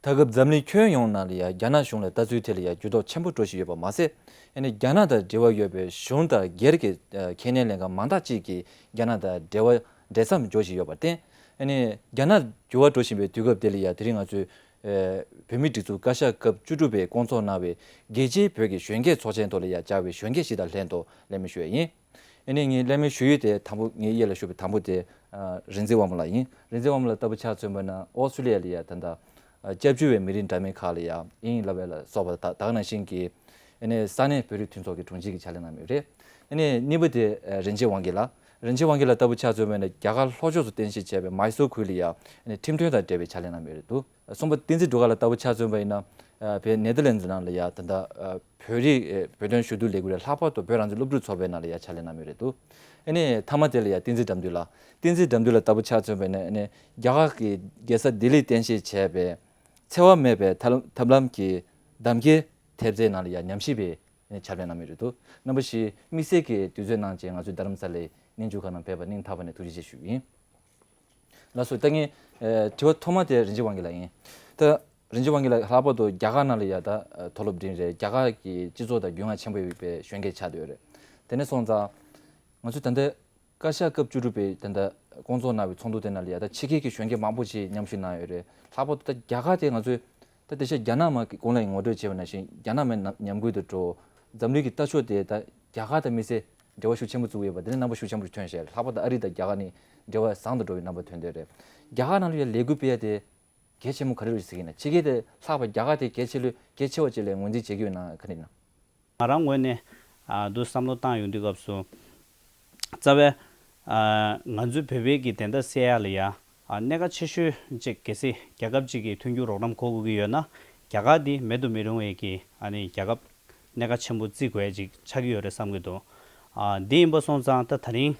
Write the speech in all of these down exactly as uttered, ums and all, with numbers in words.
ད་སྐབས་འཛམ་གླིང་ཁྱོན་ཡོངས་ནང་ལ་ཡ་རྒྱ་ནག་གཞུང་ལ་ལྟ་ཚུལ་ཐད་ལ་ཡ་འགྱུར་ལྡོག་ཆེན་པོ་འགྲོ་བཞིན་ཡོད་པ་མ་ཟད། ཨ་ནི་རྒྱ་ནག་དང་འབྲེལ་བ་ཡོད་པའི་གཞུང་དང་སྒེར་གྱི་ཨ་ཁེ་ཉན་ལེན་མཁན་མང་དག་ཅིག་གིས་རྒྱ་ནག་དང་འབྲེལ་བ་འབྲེལ་མཚམས་འཇོག་བཞིན་ཡོད་པར་བརྟེན། ཨ་ནི་རྒྱ་ནག་འགྱུར་བ་འགྲོ་བཞིན་པའི་དུས་སྐབས་དེ་ལ་ཡ་དེ་རིང་ང་ཚོས་ཨ་བོད་མིའི་སྒྲིག་འཛུགས་བཀའ་ཤག་སྐབས་བཅུ་དྲུག་པས་བསྐོང་ཚོགས་གནང་བའི་རྒྱལ་སྤྱིའི་བོད་ཀྱི་གཞོན་སྐྱེས་ཚོགས་ཆེན་ཐོག་ལ་ཡ་བཅར་བའི་གཞོན་སྐྱེས་ཞིག་དང་ལྷན་དུ་གླེང་མོལ་ཞུ་ཡ་ཡིན། ཨ་ནི་ངས་གླེང་མོལ་ཞུ་ཡུལ་དེ་དང་པོ་ངའི་གཡས་ལ་བཞུགས་པའི་དང་པོ་དེ་ཨ་རིག་འཛིན་དབང་མོ་ལགས་ཡིན། རིག་འཛིན་དབང་མོ་ལགས་ལྟ་བུ་ཆ་མཚོན་པ་ན་ཨོ་སི་ཀྲི་ལི་ཡ་ལ་ཡ་ད་ལྟ་ཨ་སྐྱབས་བཅོལ་བའི་མི་རིགས་འདྲ་མིན་ཁག་ལ་ཡ་དབྱིན་ཡིག་བསླབ་པ་ལ་སོགས་པ་ད་ད་ག་ནང་བཞིན་གྱི་ཨ་ནི་ས་གནས་བོད་རིགས་མཐུན་ཚོགས་ཀྱི་དྲུང་ཆེ་གི་ཕྱག་ལས་གནང་མུས་རེད། ཨ་ནི་གཉིས་པ་དེ་ཨ་རིན་ཆེན་དབང་རྒྱལ་ལགས། རིན་ཆེན་དབང་རྒྱལ་ལགས་ལྟ་བུ་ཆ་མཚོན་པ་ན་རྒྱ་གར་ལྷོ་ཕྱོགས་སུ་རྟེན་གཞི་བྱས་པའི་མཱི་སོར་ཁུལ་ལ་ཡ་ཨ་ནི་ཁྲིམས་དོན་དང་འབྲེལ་བའི་ཕྱག་ལས་གནང་མུས་རེད་འདུག་གསུམ་པ་བསྟན་འཛིན་སྒྲོལ་དཀར་ལགས་ལྟ་བུ་ཆ་མཚོན་པ་ཡིན་ན། ཨ་བོད་ནེ་ཐར་ལན་ཛི་ནང་ལ་ཡ་ད་ལྟ་ཨ་བོད་རིགས་ཨ་བོད་དོན་ཞུ་གཏུག་ལས་འགུལ་རེད། ལྷག་པར་དུ་བོད་རང་བཙན་སློབ་ཕྲུག་ཚོགས་པའི་ནང་ལ་ཡ་ཕྱག་ལས་གནང་མུས་རེད་འདུག་ཨ་ནི་མཐའ་མ་དེ་ལ་ཡ་བསྟན་འཛིན་དགྲ་འདུལ་ལགས། བསྟན་འཛིན་དགྲ་འདུལ་ལགས་ལྟ་བུ་ཆ་མཚོན་པ་ཡིན་ན་ཨ་ནི་རྒྱ་གར་གྱི་རྒྱལ་ས་ལྡི་ལིར་རྟེན་གཞི་བྱས་པའི་འཚེ་བ་མེད་པའི་ཐབས་ཐབས་ལམ་གྱི་གདམ་ཁའི་ཐེབས་རྩའི་ནང་ལ་ཡ་ཉམས་ཞིབ་པའི་ཨ་ནི་ཕྱག་ལས་གནང་མུས་རེད་འདུག་རྣམ་པ་བཞི་དམིགས་བསལ་གྱི་དུས་ཚོད་གནང་བྱས་ང་ཚོའི་རྡ་རམ་ས་ལའི་གནས་མཇུག་ཁང་ནང་ཕེབས་པར་སྙིང་ཐག་པ་ནས་ཐུགས་རྗེ་ཆེ་ཞུ་གི་ཡིན། ལགས་སོ། ད་ངའི་ཨ་དྲི་བ་ཐོག་མ་དེ་རིན་ཆེན་དབང་རྒྱལ་ལགས་ཡིན། ད་རིན་ཆེན་དབང་རྒྱལ་ལགས་ལྷག་པར་དུ་རྒྱ་གར་ནང་ལ་ཡ་ད་ཨ་མཐོ་སློབ་འགྲིམས་རེད། རྒྱ་གར་གྱི་སྤྱི་ཚོགས་དང་རྒྱུས་མངའ་ཆེན་པོ་ཡོད་པའི་གཞོན་སྐྱེས་ཆགས་བསྡད་ཡོད་རེད། དེ་ནས་སོང་ཙང་ང་ཚོས་ད་ལྟ་བཀའ་ཤག་སྐབས་བཅུ་དྲུག་པའི་ད་ལྟ་བསྐོང་ཚོགས་གནང་བའི་ཚོགས་འདུ་དེ་ནང་ལ་ཡ་ད་ཕྱི་རྒྱལ་གྱི་གཞོན་སྐྱེས་མང་པོ་ཞིག་མཉམ་ཞུགས་གནང་ཡོད་རེད། ལྷག་པར་དུ་ད་རྒྱ་གར་དེ་ང་ཚོས་ད་དེ་ཤ་རྒྱ་ནག་མ་གི་གོང་ལ་ངོ་སྤྲོད་བྱས་པ་ནང་བཞིན་རྒྱ་ནག་མའི་ནམ་ཉམས་རྒུད་དུ་འགྲོ། འཛམ་གླིང་གི་ལྟ་ཕྱོགས་དེ་ད་རྒྱ་གར་དང་དམིགས་བསལ་འབྲེལ་བ་ཤུགས་ཆེན་པོ་བཙུགས་ཡོད་པ་དེ་ནི་རྣམ་པ་ཤུགས་ཆེན་པོ་ཐོན་བཞག་ལྷག་པར་དུ་ཨ་རི་དང་རྒྱ་གར་ནི་འབྲེལ་བ་བཟང་དུ་འགྲོ་བའི་རྣམ་པ་ཐོན་བསྡད་རེད། རྒྱ་གར་ནང་ལ་ཡ་ལས་འགུལ་སྤེལ་ཡ་དེ་གལ་ཆེན་པོ་ག་རེ་རེད་ཟེར་གྱི་ཡིན་ན། ཕྱི་རྒྱལ་དེ་ལྷག་པ་རྒྱ་གར་དེ་གལ་ཆེ་ལོས་གལ་ཆེ་བ་ཅིག་ལ་ངོས་འཛིན་བྱེད་ཀྱི་ཡོད་ན་ག་རེ་ཡིན་ན། ང་རང་ངོས་ནས་ཨ་འདུག་བསམ་བློ་བཏང་ཡོང་དུས་སྐབས་སུ། རྩ་བའི་ཨ་ང་ཚོའི་བོད་པའི་གི་བདེན་མཐའ་གསལ་ཡག་ལ་ཡ་ཨ་གནད་འགག་ཆེ་ཤོས་གཅིག་གལ་སྲིད་རྒྱལ་ཁབ་གཅིག་གི་མཐུན་འགྱུར་རོགས་རམ་དགོས་དགོས་ཀྱི་ཡོད་ན་རྒྱ་གར་འདི་མེད་དུ་མི་རུང་བའི་གི་ཨ་ནི་རྒྱལ་ཁབ་གནད་འགག་ཆེན་པོ་བརྩི་དགོས་ཡ་ཅིག་ཆགས་ཀྱི་ཡོད་རེད་བསམ་གྱི་འདུག་ཨ་འདི་ཡིན་པ་སོང་ཙང་ད་ད་རིང་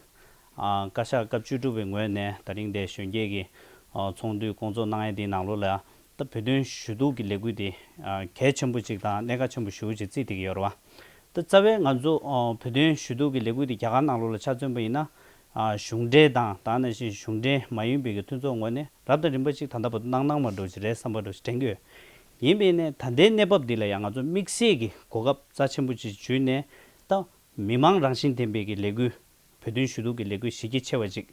ཨ་བཀའ་ཤག་སྐབས་བཅུ་དྲུག་པའི་ངོས་ནས་ད་རིང་འདིར་གཞོན་སྐྱེས་ཀྱི་ཨ་ཚོགས་འདུའི་བསྐོང་ཚོགས་གནང་ཡ་འདིའི་ནང་ལོགས་ལ་ད་བོད་དོན་ཞུ་གཏུག་གི་ལས་འགུལ་འདི་ཨ་གལ་ཆེན་པོ་ཅིག་དང་གནད་འགག་ཆེན་པོ་ཞེ་པོ་ཅིག་བརྩིས་བསྡད་ཀྱི་ཡོད་རེད་བ། ད་རྩ་བའི་ང་ཚོ་ཨ་བོད་དོན་ཞུ་གཏུག་གི་ལས་འགུལ་འདི་རྒྱ་གར་ནང་ལོགས་ལ་ཆ་མཚོན་པ་ཡིན་ན་ཨ་གཞུང་འབྲེལ་དང་ད་ནང་བཞིན་གཞུང་འབྲེལ་མ་ཡིན་པའི་གི་མཐུན་ཚོགས་ངོས་ནས་རབ་དང་རིམ་པ་ཅིག་ད་ལྟ་བར་དུ་གནང་གནང་མ་འགྲོ་ཅིག་རེད་བསམ་པ་འདྲ་ཞིག་དྲན་གྱི་ཡོད། ཡིན་པས་ནས་ད་ལྟའི་གནས་བབ་འདི་ལ་ཡང་ང་ཚོ་དམིགས་བསལ་གྱི་གོ་སྐབས་རྩ་ཆེན་པོ་ཅིག་བརྒྱུད་ནས་ད་མི་མང་རང་བཞིན་ལྡན་པའི་གི་ལས་འགུལ་བོད་དོན་ཞུ་གཏུག་གི་ལས་འགུལ་གཞི་རྒྱ་ཆེ་བ་ཅིག་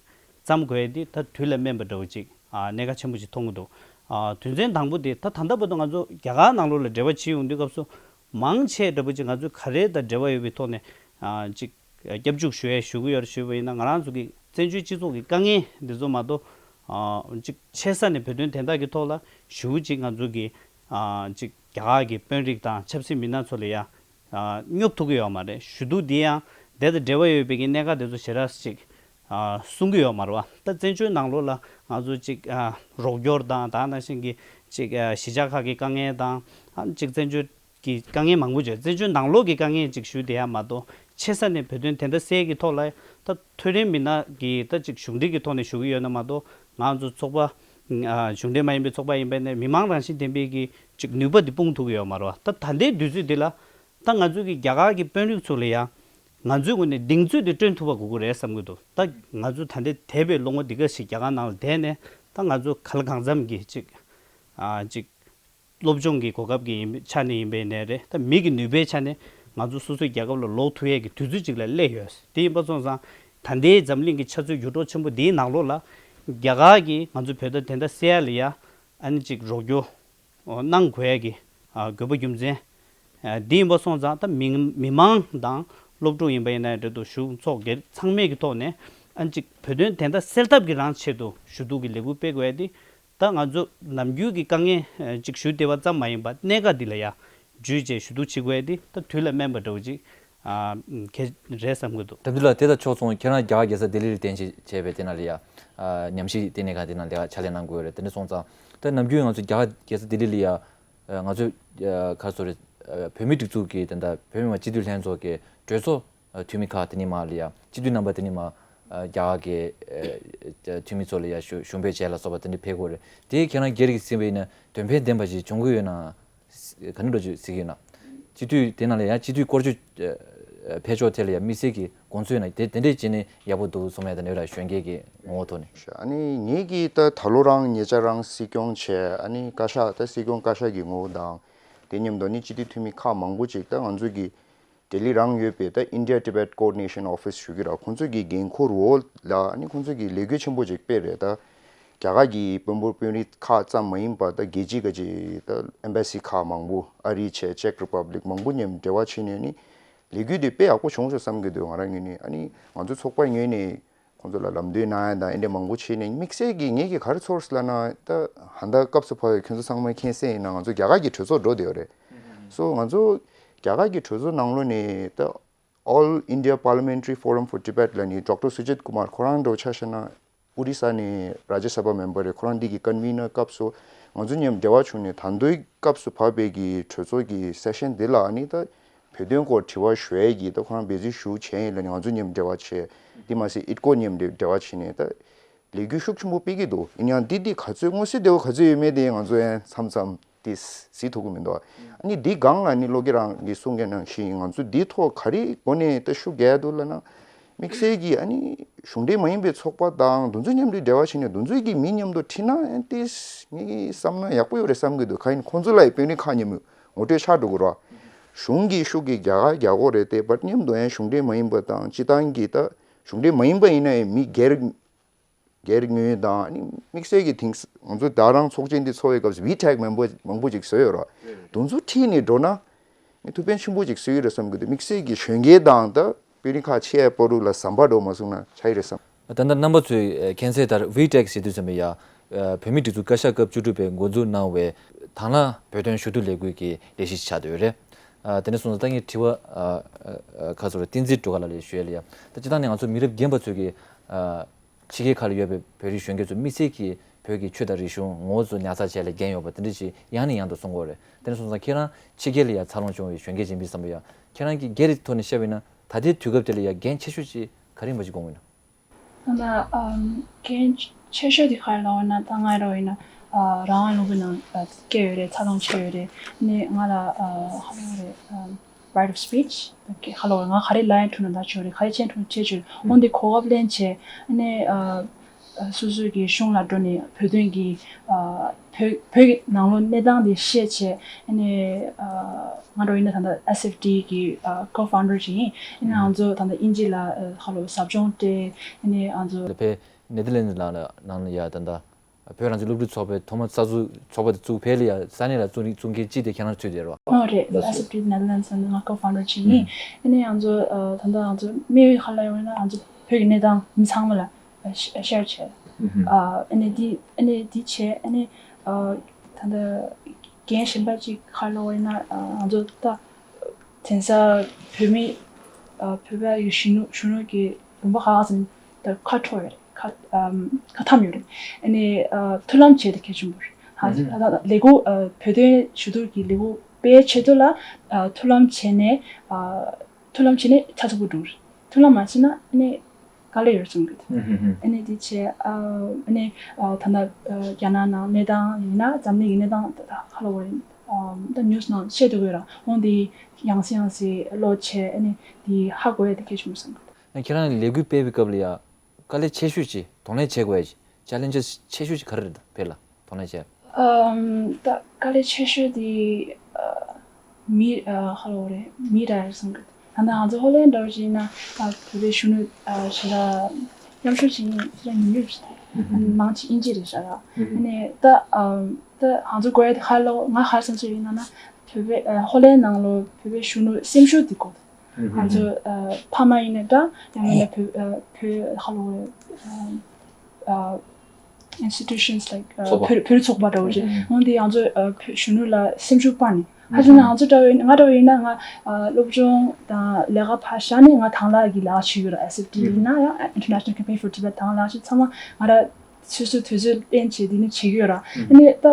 བརྩམ་དགོས་ཏེ་ད་དུས་ལ་སྨན་པ་འདྲ་བོ་ཅིག་ཨ་གནད་འགག་ཆེན་པོ་ཅིག་མཐོང་གི་འདུག་ཨ་དོན་ཚན་དང་པོ་དེ་ད་ད་ལྟ་བར་དུ་ང་ཚོ་རྒྱ་གར་ནང་ལོགས་ལ་འབྲེལ་བ་བྱེད་ཡོང་དུས་སྐབས་སུ་མང་ཆེ་འདྲ་བོ་ཅིག་ང་ཚོས་ག་རེ་དང་འབྲེལ་བ་ཡོད་པའི་ཐོག་ནས་ཨ་ཅིག་སྐྱབས་འཇུག་ཞུ་ཡས་ཞུ་གི་ཡོད་རེད་ཞུས་པ་ཡིན་ན་ང་རང་ཚོ་གི་བཙན་བྱོལ་སྤྱི་ཚོགས་ཀྱི་དཀའ་ངལ་འདི་ཚོ་མ་གཏོགས་ཨ་ཅིག་ཆེ་ས་ནས་བོད་དོན་བདེན་མཐའ་གི་ཐོག་ལ་ཞེ་པོ་ཅིག་ང་ཚོ་གི་ཨ་ཅིག་རྒྱ་གར་གྱི་དཔོན་རིགས་དང་ཆབ་སྲིད་མི་སྣ་ཚོ་ལ་ཡ། ཨ་སྙོབ་ཐུབ་ཀྱི་ཡོད་མ་རེད། ཞུ་གཏུག་འདི་ཡང་དེ་དང་འབྲེལ་བ་ཡོད་པའི་གི་གནད་འགག་དེ་ཚོ་ཞེ་དྲག་ཅིག་ཨ་གསུང་གི་ཡོད་མ་རེད་བ། ད་བཙན་བྱོལ་ནང་ལོགས་ལ་ང་ཚོ་ཅིག་ཨ་རོགས་སྐྱོར་དང་ད་ནང་བཞིན་གྱི་ཅིག་ཨ་གཞིས་ཆགས་ཁག་གི་དཀའ་ངལ་དང་ཨ་ཅིག་བཙན་བྱོལ་གྱི་དཀའ་ངལ་མང་པོ་བརྗོད། བཙན་བྱོལ་ནང་ལོགས་ཀྱི་དཀའ་ངལ་ཅིག་ཞུ་བསྡད་ཡ་མ་གཏོགས་ཆེ་ས་ནས་བོད་དོན་བདེན་མཐའ་གསལ་གྱི་ཐོག་ལ་ད་མཐོ་རིམ་མི་སྣ་གིས་ད་ཅིག་གཞུང་འབྲེལ་གྱི་ཐོག་ནས་ཞུ་གི་ཡོད་ན་མ་གཏོགས་ང་ཚོ་ཚོགས་པ་ཨ་གཞུང་འབྲེལ་མ་ཡིན་པའི་ཚོགས་པ་ཡིན་པ་ནས་མི་མང་རང་བཞིན་ལྡན་པའི་གི་ཅིག་ནུས་པ་འདི་སྤུངས་ཐུབ་ཀྱི་ཡོད་མ་རེད་བ། ད་ད་ལྟའི་དུས་ཚོད་འདི་ལ། ད་ང་ཚོའི་གི་རྒྱ་གར་གྱི་དཔོན་རིགས་ཚོ་ལ་ཡང་ང་ཚོའི་ངོས་ནས་གདེང་ཚོད་དེ་བསྐྲུན་ཐུབ་པ་དགོས་ཀྱི་རེད་བསམ་གྱི་འདུག་ད་ང་ཚོ་ད་ལྟའི་འདས་པའི་ལོ་ངོ་འདི་ག་ཞིག་རྒྱ་གར་ནང་ལ་བསྡད་ནས་ད་ང་ཚོ་ག་ལ་གང་འཚམ་གྱི་ཅིག་ཨ་ཅིག་སློབ་སྦྱོང་གི་གོ་སྐབས་ཀྱི་ཡིན་ཆ་ནས་ཡིན་པའི་ནས་རེད། ད་མི་གི་ནུས་པའི་ཆ་ནས་ང་ཚོ་སོ་སོའི་རྒྱལ་ཁབ་ལ་ལོག་ཐུབ་ཡས་ཀྱི་དུས་ཚོད་ཅིག་ལ་སླེབས་ཡོད། དེ་ཡིན་པ་སོང་ཙང་ད་ལྟའི་འཛམ་གླིང་གི་ཆུ་ཚོད་འགྱུར་ལྡོག་ཆེན་པོ་འདིའི་ནང་ལོགས་ལ་རྒྱ་གར་གྱིས་ང་ཚོ་བོད་དོན་བདེན་མཐའ་གསལ་ཡ་ལ་ཡ་ཨ་ནི་ཅིག་རོགས་སྐྱོར། གནང་དགོས་ཡ་གི་ཨ་དགོས་པ་རྒྱུ་མཚན། ཨ་འདི་ཡིན་པ་སོང་ཙང་ད་མི་མི་མང་དང་སློབ་ཕྲུག་ཡིན་པ་ཡིན་ན་འབྲེལ་གཏུག་གཞུང་ཚོགས་སྒེར་ཚང་མའི་གི་ཐོག་ནས་ཨ་ཅིག་བོད་དོན་བདེན་མཐའ་གསལ་ཐབས་ཀྱི་རང་ཆེད་དུ་ཞུ་གཏུག་གི་ལས་འགུལ་སྤེལ་དགོས་ཡ་འདི་ད་ང་ཚོ་ནམ་རྒྱུན་གྱི་དཀའ་ངལ་ཨ་ཅིག་ཞུ་བདེ་བ་ཙམ་མ་ཡིན་པར་གནད་འགག་འདི་ལ་ཡ་འཇུས་བྱས་ཞུ་གཏུག་བྱེད་དགོས་ཡ་འདི་ད་དུས་ལ་སྨན་པ་འདྲ་བོ་ཅིག་ཨ་གལ་རེད་བསམ་གྱི་འདུག་དམ་ཚིག་ལགས། དེ་དང་ཕྱོགས་མཚུངས་ཁྱེད་རང་རྒྱ་གར་རྒྱལ་ས་ལྡི་ལི་ལ་རྟེན་གཞི་བྱས་པའི་དེ་ནང་ལ་ཡ་ཨ་ཉམས་ཞིབ་ལྟེ་གནས་ཁང་དེ་ནང་ལས་ཀ་ཕྱག་ལས་གནང་དགོས་རེད། དེ་འདྲ་སོང་ཙང་ད་ནམ་རྒྱུན་ང་ཚོ་རྒྱ་གར་རྒྱལ་ས་ལྡི་ལི་ལ་ཡ་ཨ་ང་ཚོ་ཨ་ག་རེ་ཟེར་དགོས་རེད། ཨ་བོད་མིའི་སྒྲིག་འཛུགས་ཀྱི་དེ་འདྲ་བོད་མི་མང་སྤྱི་འཐུས་ལྷན་ཚོགས་ཀྱི་གྲོས་ཚོགས་ཨ་འཐུས་མི་ཁག་དེ་ནས་མར་ལ་ཡ་སྤྱི་འཐུས་རྣམ་པ་དེ་ནས་མར་ཨ་རྒྱ་གར་གྱི་ཨ་འཐུས་མི་ཚོ་ལ་ཡ་ཞུ་ཞུ་འབོད་བྱས་ལ་སོགས་པ་དེ་འདྲ་ཕེབས་ཀྱི་ཡོད་རེད། དེ་ཁྱེད་རང་སྒེར་གྱིས་ཟིན་པ་ཡིན་ན་དོན་ཕན་ལྡན་པ་ཞིག་བྱུང་གི་ཡོད་ན། ག་འདྲ་འདྲ་ཅིག་ཟེར་གྱི་ཡོད་ན། སྤྱི་འཐུས་དེ་ནང་ལ་ཡང་སྤྱི་འཐུས་སྐོར་ཞུ་ཨ་ འཕེལ་ཕྱོགས་ཐད་ལ་ཡང་དམིགས་བསལ་གྱི་དགོངས་ཚུལ་ཡོད་ན་དེ་དེ་འདྲས་བྱས་ནས་ཡག་པོ་འདུག་བསམ་ཡ་དང་ནས་ར་གཞོན་སྐྱེས་ཀྱི་ངོ་བོ་ཐོག་ནས། ཨ་ནི་ངེད་ཀྱིས་ད་ད་ལོ་རང་ཉེ་ཆར་རང་སྲིད་སྐྱོང་བྱས། ཨ་ནི་བཀའ་ཤག་ད་སྲིད་སྐྱོང་བཀའ་ཤག་གི་ངོ་བོ་དང་། དེ་མཉམ་དུ་ནི་སྤྱི་འཐུས་འཐུས་མི་ཁག་མང་པོ་ཅིག་ད་ང་ཚོ་གི་ལྡི་ལི་རང་ཡོད་པའི་ད་India Tibet Coordination Office ཞུ་གི་ར། ཁོང་ཚོ་གི་འགན་ཁུར་འོག་ལ་ཨ་ནི་ཁོང་ཚོ་གི་ལས་འགུལ་ཆེན་པོ་ཅིག་སྤེལ་རེད། ད་རྒྱ་གར་གྱི་དཔོན་པོ་དཔོན་རིགས་ཁག་ཙམ་མ་ཡིན་པ་ད་རྒྱལ་སྤྱི་ག་ཅིག་ད་Embassy ཁག་མང་པོ། ཨ་རི་བྱས། Czech Republic མང་པོ་མཉམ་འབྲེལ་བ་བྱས་ནས་ནི་ལས་འགུལ་དེ་དཔེ་ཡག་པོ་བྱུང་ཤག་བསམ་གྱི་འདུག་ང་རང་ངོས་ནས། ཨ་ནི་ང་ཚོ་ཚོགས་པ་ངོས་ནས་ཁོང་ཚོ་ལ་ལམ་སྟོན་གནང་ཡ་དང་ཨེ་འདྲ་མང་པོ་བྱས་ནས། དམིགས་བསལ་གྱིས་ངེད་ཀྱིས་ག་རེ་ཚོར་སོང་ལབ་ན། ད་ད་ལྟ་སྐབས་སུ་བབས་པའི་ཁྱོད་ཚོ་ཚང་མ་མཁྱེན་གསལ་ཡིན་ན་ང་ཚོ་རྒྱ་གར་གྱི་གྲོས་ཚོགས་འགྲོ་བསྡད་ཡོད་རེད། སོ་ང་ཚོ་རྒྱ་གར་གྱི་གྲོས་ཚོགས་ནང་ལོགས་ནས་ད་All India Parliamentary Forum for Tibet ལབ་ནི་Doctor Sujit Kumar ཁོ་རང་འདྲ་བོ་ཆ་བཞག་ན། ཨོ་རི་ས་ནས་རཱ་ཇ་སབ་བྷ་མེམ་བར་རེད། ཁོ་རང་འདི་གི་ཀོན་ཝི་ནར་སྐབས་སུ་ང་ཚོ་མཉམ་འབྲེལ་བ་བྱུང་ནས། ད་དུང་སྐབས་སུ་བབས་པའི་གི་གྲོས་ཚོགས་ཀྱི་སེ་ཤན་འདི་ལ་ཨ་ནི་ད་བོད་དོན་སྐོར་དྲི་བ་ཞུ་ཡས་ཀྱི་ད་ཁོ་རང་འབད་བརྩོན་ཞུ་བྱས་ཡིན་ལབ་ནས་ང་ཚོ་མཉམ་འབྲེལ་བ་བྱས། འདི་མ་ཟད་ཨིད་ཀོ་མཉམ་འབྲེལ་བ་བྱས་ནས་ད་ལས་འགུལ་ཤུགས་ཆེན་པོ་སྤེལ་གྱི་འདུག་ཡིན་ཡང་འདི་འདི་ག་ཚོད་མངོན་གསལ་དོད་པོ་ག་ཚོད་ཡོད་མེད་དེ་ང་ཚོ་ཡང་མཚམས་མཚམས་དེ་གཟིགས་ཐུབ་ཀྱི་མི་འདུག་ཨ་ནི་འདི་སྒང་ལ་ནི་བློ་སྐྱེད་རང་གིས་གསུང་མཁན་ནང་བཞིན་ང་ཚོ་འདིའི་ཐོག་ག་རེ་སྒོ་ནས་ད་ཤུགས་རྒྱག་འདུག་ལབ་ན། དམིགས་བསལ་གྱིས་ཨ་ནི་གཞུང་འབྲེལ་མ་ཡིན་པའི་ཚོགས་པ་དང་དེ་ཚོ་མཉམ་དུ་འབྲེལ་བ་བྱས་ནས་དེ་ཚོའི་གི་མི་མཉམ་དུ་ཁྲིད་ན་ཨ་ནི་ཏིས་ངས་བསམ་ན་ཡག་པོ་ཡོད་རེད་བསམ་གྱི་འདུག་གང་ཡིན་ཁོང་ཚོ་ལ་ཡི་དཔོན་རིགས་ཁག་མཉམ་དུ་ངོ་སྤྲོད་ཆགས་འགྲོ་གི་རེད་བ། གཞུང་གིས་ཤུགས་ཀྱིས་རྒྱ་གར་རྒྱག་དགོས་རེད་དེ། བར་མཉམ་དུ་ཡང་གཞུང་འབྲེལ་མ་ཡིན་པ་དང་སྤྱི་བཏང་གི་ད་གཞུང་འབྲེལ་མ་ཡིན་པ་ཡིན་ན་ཡང་མི་སྒེར་སྒེར་ངོས་དང་ཨ་ནི་དམིགས་བསལ་གྱི་དེང་ང་ཚོ་ད་རང་ཚོགས་ཆེན་འདི་ཚོགས་པའི་སྐབས་སུ་ཝི་ཊེག་མང་པོ་མང་པོ་ཅིག་བཟོས་ཡོད་རེད། དེ་ཚོ་ཁྲིད་ནས་འགྲོ་ན་ངས་ཐུགས་ཕན་ཆེན་པོ་ཅིག་གསོས་ཀྱི་རེད་བསམ་གྱི་འདུག་དམིགས་བསལ་གྱི་གཞོན་སྐྱེས་དང་ད་དཔོན་རིགས་ཁག་ཆེ་བ་བར་དུ་ལ་ཟམ་པ་འགྲོ་མ་སོང་ན་ཆགས་ཀྱི་རེད་བསམ། ད་ལྟ་རྣམ་པ་ཚོས་མཁྱེན་གསལ་ལྟར་ཝི་ཊེག་ཟེར་དུས་ཙམ་པ་ཡ་བོད་མིའི་སྒྲིག་འཛུགས་བཀའ་ཤག་སྐབས་བཅུ་དྲུག་པས་འགོ་འཛུགས་གནང་བའི་དང་བླངས་བོད་དོན་ཞུ་གཏུག་ལས་འགུལ་གྱི་ལས་གཞི་ཆགས་བསྡད་ཡོད་རེད། དེ་འདྲ་སོང་ཙང་ད་ངས་དྲི་བ་ཁ་སོ་རེ་བསྟན་འཛིན་སྒྲོལ་དཀར་ལགས་ལ་ཞུ་ཡ་ལ་ཡ། ད་སྤྱིར་བཏང་ནས་ང་ཚོ་མི་རབས་རྒན་པ་ཚོས་ཀྱི་ཕྱི་རྒྱལ་ཁག་ལ་ཡོད་པའི་བོད་རིགས་གཞོན་སྐྱེས་ཚོ་དམིགས་བསལ་གྱིས་བོད་ཀྱི་ཆོས་དང་རིག་གཞུང་ངོ་བོ་ཚོ་ཉར་ཚགས་བྱས་ལ་འགན་ཡོད་པ་དེ་འདྲ་ཞིག་ཡང་ནས་ཡང་དུ་གསུང་གི་ཡོད་རེད། དེ་འདྲ་སོང་ཙང་ཁྱེད་རང་ཕྱི་རྒྱལ་ལ་ཡང་འཚར་ལོངས་བྱུང་བའི་གཞོན་སྐྱེས་ཅིག་ཡིན་པའི་བསམ་པ་ཡ། ཁྱེད་རང་གིས་སྒེར་གྱི་ཐོག་ནས་བཤད་པ་ཡིན་ན་ད་ལྟའི་དུས་སྐབས་དེ་ལ་ཡ་འགན་ཆེ་ཤོས་ཅིག་ག་རེ་ཡིན་པ་ཅིག་དགོངས་ཡོད་ན། ད་ལྟ་ཨམ་འགན་ཆེ་ཤོས་དེ་ག་རེ་ལབ་ན་ད་ང་རང་ཡིན་ན་ཨ་རང་དབང་ལུང་པའི་ནང་ཨ་སྐྱེས་ཡོད་རེད། འཚར་ལོངས་བྱས་ཡོད་རེད། ནས་ང་ལ་ཨ་ག་རེ་ལབ་རེད་ཨམ་right of speech ག་ལབ་རེད། ང་ག་རེ་ལབ་ཡ་འཁྲུལ་ན་ལབ་ཆོག་རེད། ག་རེ་བྱས་འཁྲུལ་ན་བྱས་ཆོག་རེད། འོན་ཏེ་གོ་སྐབས་ལེན་བྱས་ནས་ཨ་ཨ་སོ་སོའི་གི་གཞུང་ལ་འགྲོ་ནས་བོད་དོན་གྱི་ཨ་བོད་བོད་ཀྱི་ནང་ལོགས་གནས་སྟངས་དེ་ཤེས་བྱས་ནས་ཨ་ང་རང་ཡིན་ན་ད་ལྟ་S F D གི་ཨ་co-founder ཅིག་ཡིན། ཡིན་ན་ང་ཚོ་ད་ལྟ་དབྱིན་ཇི་ལ་ཨ་ཧ་ལོ་ཟབ་སྦྱོང་སྤྲད་ནས་ང་ཚོ་ལ་ཕེ་ནེ་དར་ལེན་ནང་ལ་ནང་ལ་ཡ་ད་ལྟ་བོད་རང་བཙན་སློབ་ཕྲུག་ཚོགས་པའི་ཐོག་མ་གསར་འཛུགས་ཚོགས་པ་དེ་བཙུགས་ཕེ་ལ་ཡ་ས་གནས་ལ་བཙུགས་རིགས་བཙུགས་མཁན་གཅིག་དེ་ཁྱེད་རང་ཚོད་དེ་རེད་བ། ཨོ་རེད། S F D Netherlands ནང་ང་co-founder ཅིག་ཡིན། ཨ་ནི་ང་ཚོ་ཨ་ད་ལྟ་ང་ཚོ་དམིགས་ཡུལ་ག་རེ་ཡོད་ན་ང་ཚོ་བོད་ཀྱི་གནས་སྟངས་མི་ཚང་མ་ལ་ཤེར་བྱས། ཨ་ཨ་ནི་འདི་ཨ་ནི་འདི་བྱས་ཨ་ནི་ཨ་ད་ལྟ་འགན་གཞན་པ་ཅིག་ག་རེ་ལབ་ཡིན་ན་ཨ་ང་ཚོ་ད་དེང་སང་བོད་མི་ཨ་བོད་པ་ཡི་གཞོན་ནུ་གཞོན་ནུ་གི་ལུང་པ་ཁག་ཙམ་ད་ཁ་འཕྲོ་ཡོད་རེད། ཁ་ཨམ་ཁ་འཐམ་ཡོད་རེད། ཨ་ནི་ཨ་མཐུན་ལམ་བྱས་ཏེ་གལ་ཆེན་པོ་རེད། ཧ་ཨ་ད་ལས་འགུལ་ཨ་བོད་དོན་ཞུ་གཏུག་གི་ལས་འགུལ་སྤེལ་ཆེད་དུ་ལ་ཨ་མཐུན་ལམ་བྱས་ནས་ཨ་མཐུན་ལམ་བྱས་ནས་ཆ་ཚང་པོ་འགྲོ་རེད། མཐུན་ལམ་མ་བྱས་ན་ཨ་ནི་དཀའ་ལས་ཡོད་གསུང་གི་འདུག་ཨ་ནི་དེ་བྱས་ཨ་ཨ་ནི་ཨ་ད་ལྟ་ཨ་རྒྱ་ནག་ནང་གནས་སྟངས་ཡིན་ན་འཛམ་གླིང་གི་གནས་སྟངས་ད་ལྟ་ཧ་ལས་པ་རེད། ཨ་ད་ནིའུ་སི་ནང་བཤད་འདུག་ཡོད་ར། འོང་དེ་ཡང་སེ་ཡང་སེ་ཀློག་བྱས་ཨ་ནི་དེ་ཧ་གོ་ཡ་དེ་གལ་ཆེན་པོ་གསུང་གི་འདུག་ཁྱེད་རང་ལས་འགུལ་སྤེལ་བའི་སྐབས་ལ་ཡ། དཀའ་ལས་ཆེ་ཤོས་ཅིག་གདོང་ལེན་བྱེད་དགོས་ཡ་ཅིག་ཅེ་ལེན་ཇེས་ཆེ་ཤོས་ཅིག་ག་རེ་རེད་ད་བོད་ལ་གདོང་ལེན་བྱེད། ཨམ་ད་དཀའ་ལས་ཆེ་ཤོས་དེ་ཨ་མི་ཨ་ཧ་ལོ་རེད། མི་ར་རེད་བསམ་གི། ད་ལྟ་ང་ཚོ་ཧོ་ལན་འདྲ་བོ་ཅིག་ཡིན་ན་ཨ་བོད་པའི་གཞོན་ནུ་ཨ་ཞེ་དྲག་མཉམ་ཞུགས་བྱེད་མཁན་ཞེ་དྲག་ཉུང་ཉུང་ཞིག་རེད། ཨ་ནི་མང་ཆེ་དབྱིན་ཇི་རེད་ཤག་ར། ཨ་ནི་ད་ཨམ་ད་ང་ཚོ་དགོས་ཡ་དེ་ཧ་ལོ་ང་ཧ་སང་ཚོད་ཡིན་ན་ན་བོད་པའི་ཨ་ཧོ་ལན་ནང་ལོ་བོད་པའི་གཞོན་ནུ་སེམས་ཤུགས་དེ་དགོས། ང་ཚོ་ཨ་ཕ་མ་ཡིན་ན་འདྲ་ཡང་མིན་ན་བོད་ཨ་བོད་ཧ་ལོ་ཨ་institutions like ཨ་ཚོགས་པ། བོད་བོད་རིགས་ཚོགས་པ་འདྲ་བོ་ཅིག་འོན་ཏེ་ང་ཚོ་ཨ་བོད་གཞོན་ནུ་ལ་སེམས་ཤུགས་སྤར་ནས་ཧ་ཅང་ན་ང་ཚོ་འདྲ་བོ་ཡིན་ང་འདྲ་བོ་ཡིན་ན་ང་ཨ་སློབ་སྦྱོང་དང་ལས་ཀ་ཕར་བཞག་ནས་ང་དང་བླངས་ཀྱི་ལས་ཀ་བྱེད་ཀྱི་ཡོད་ར། S F D ཡིན་ན་ཡང་International Campaign for Tibet དང་བླངས་ཞིག་ཚང་མ་ང་ར་སོ་སོའི་དུས་ཚོད་ལེན་བྱས་དེ་ནི་བྱེད་ཀྱི་ཡོད་ར། ཨ་ནི་ད་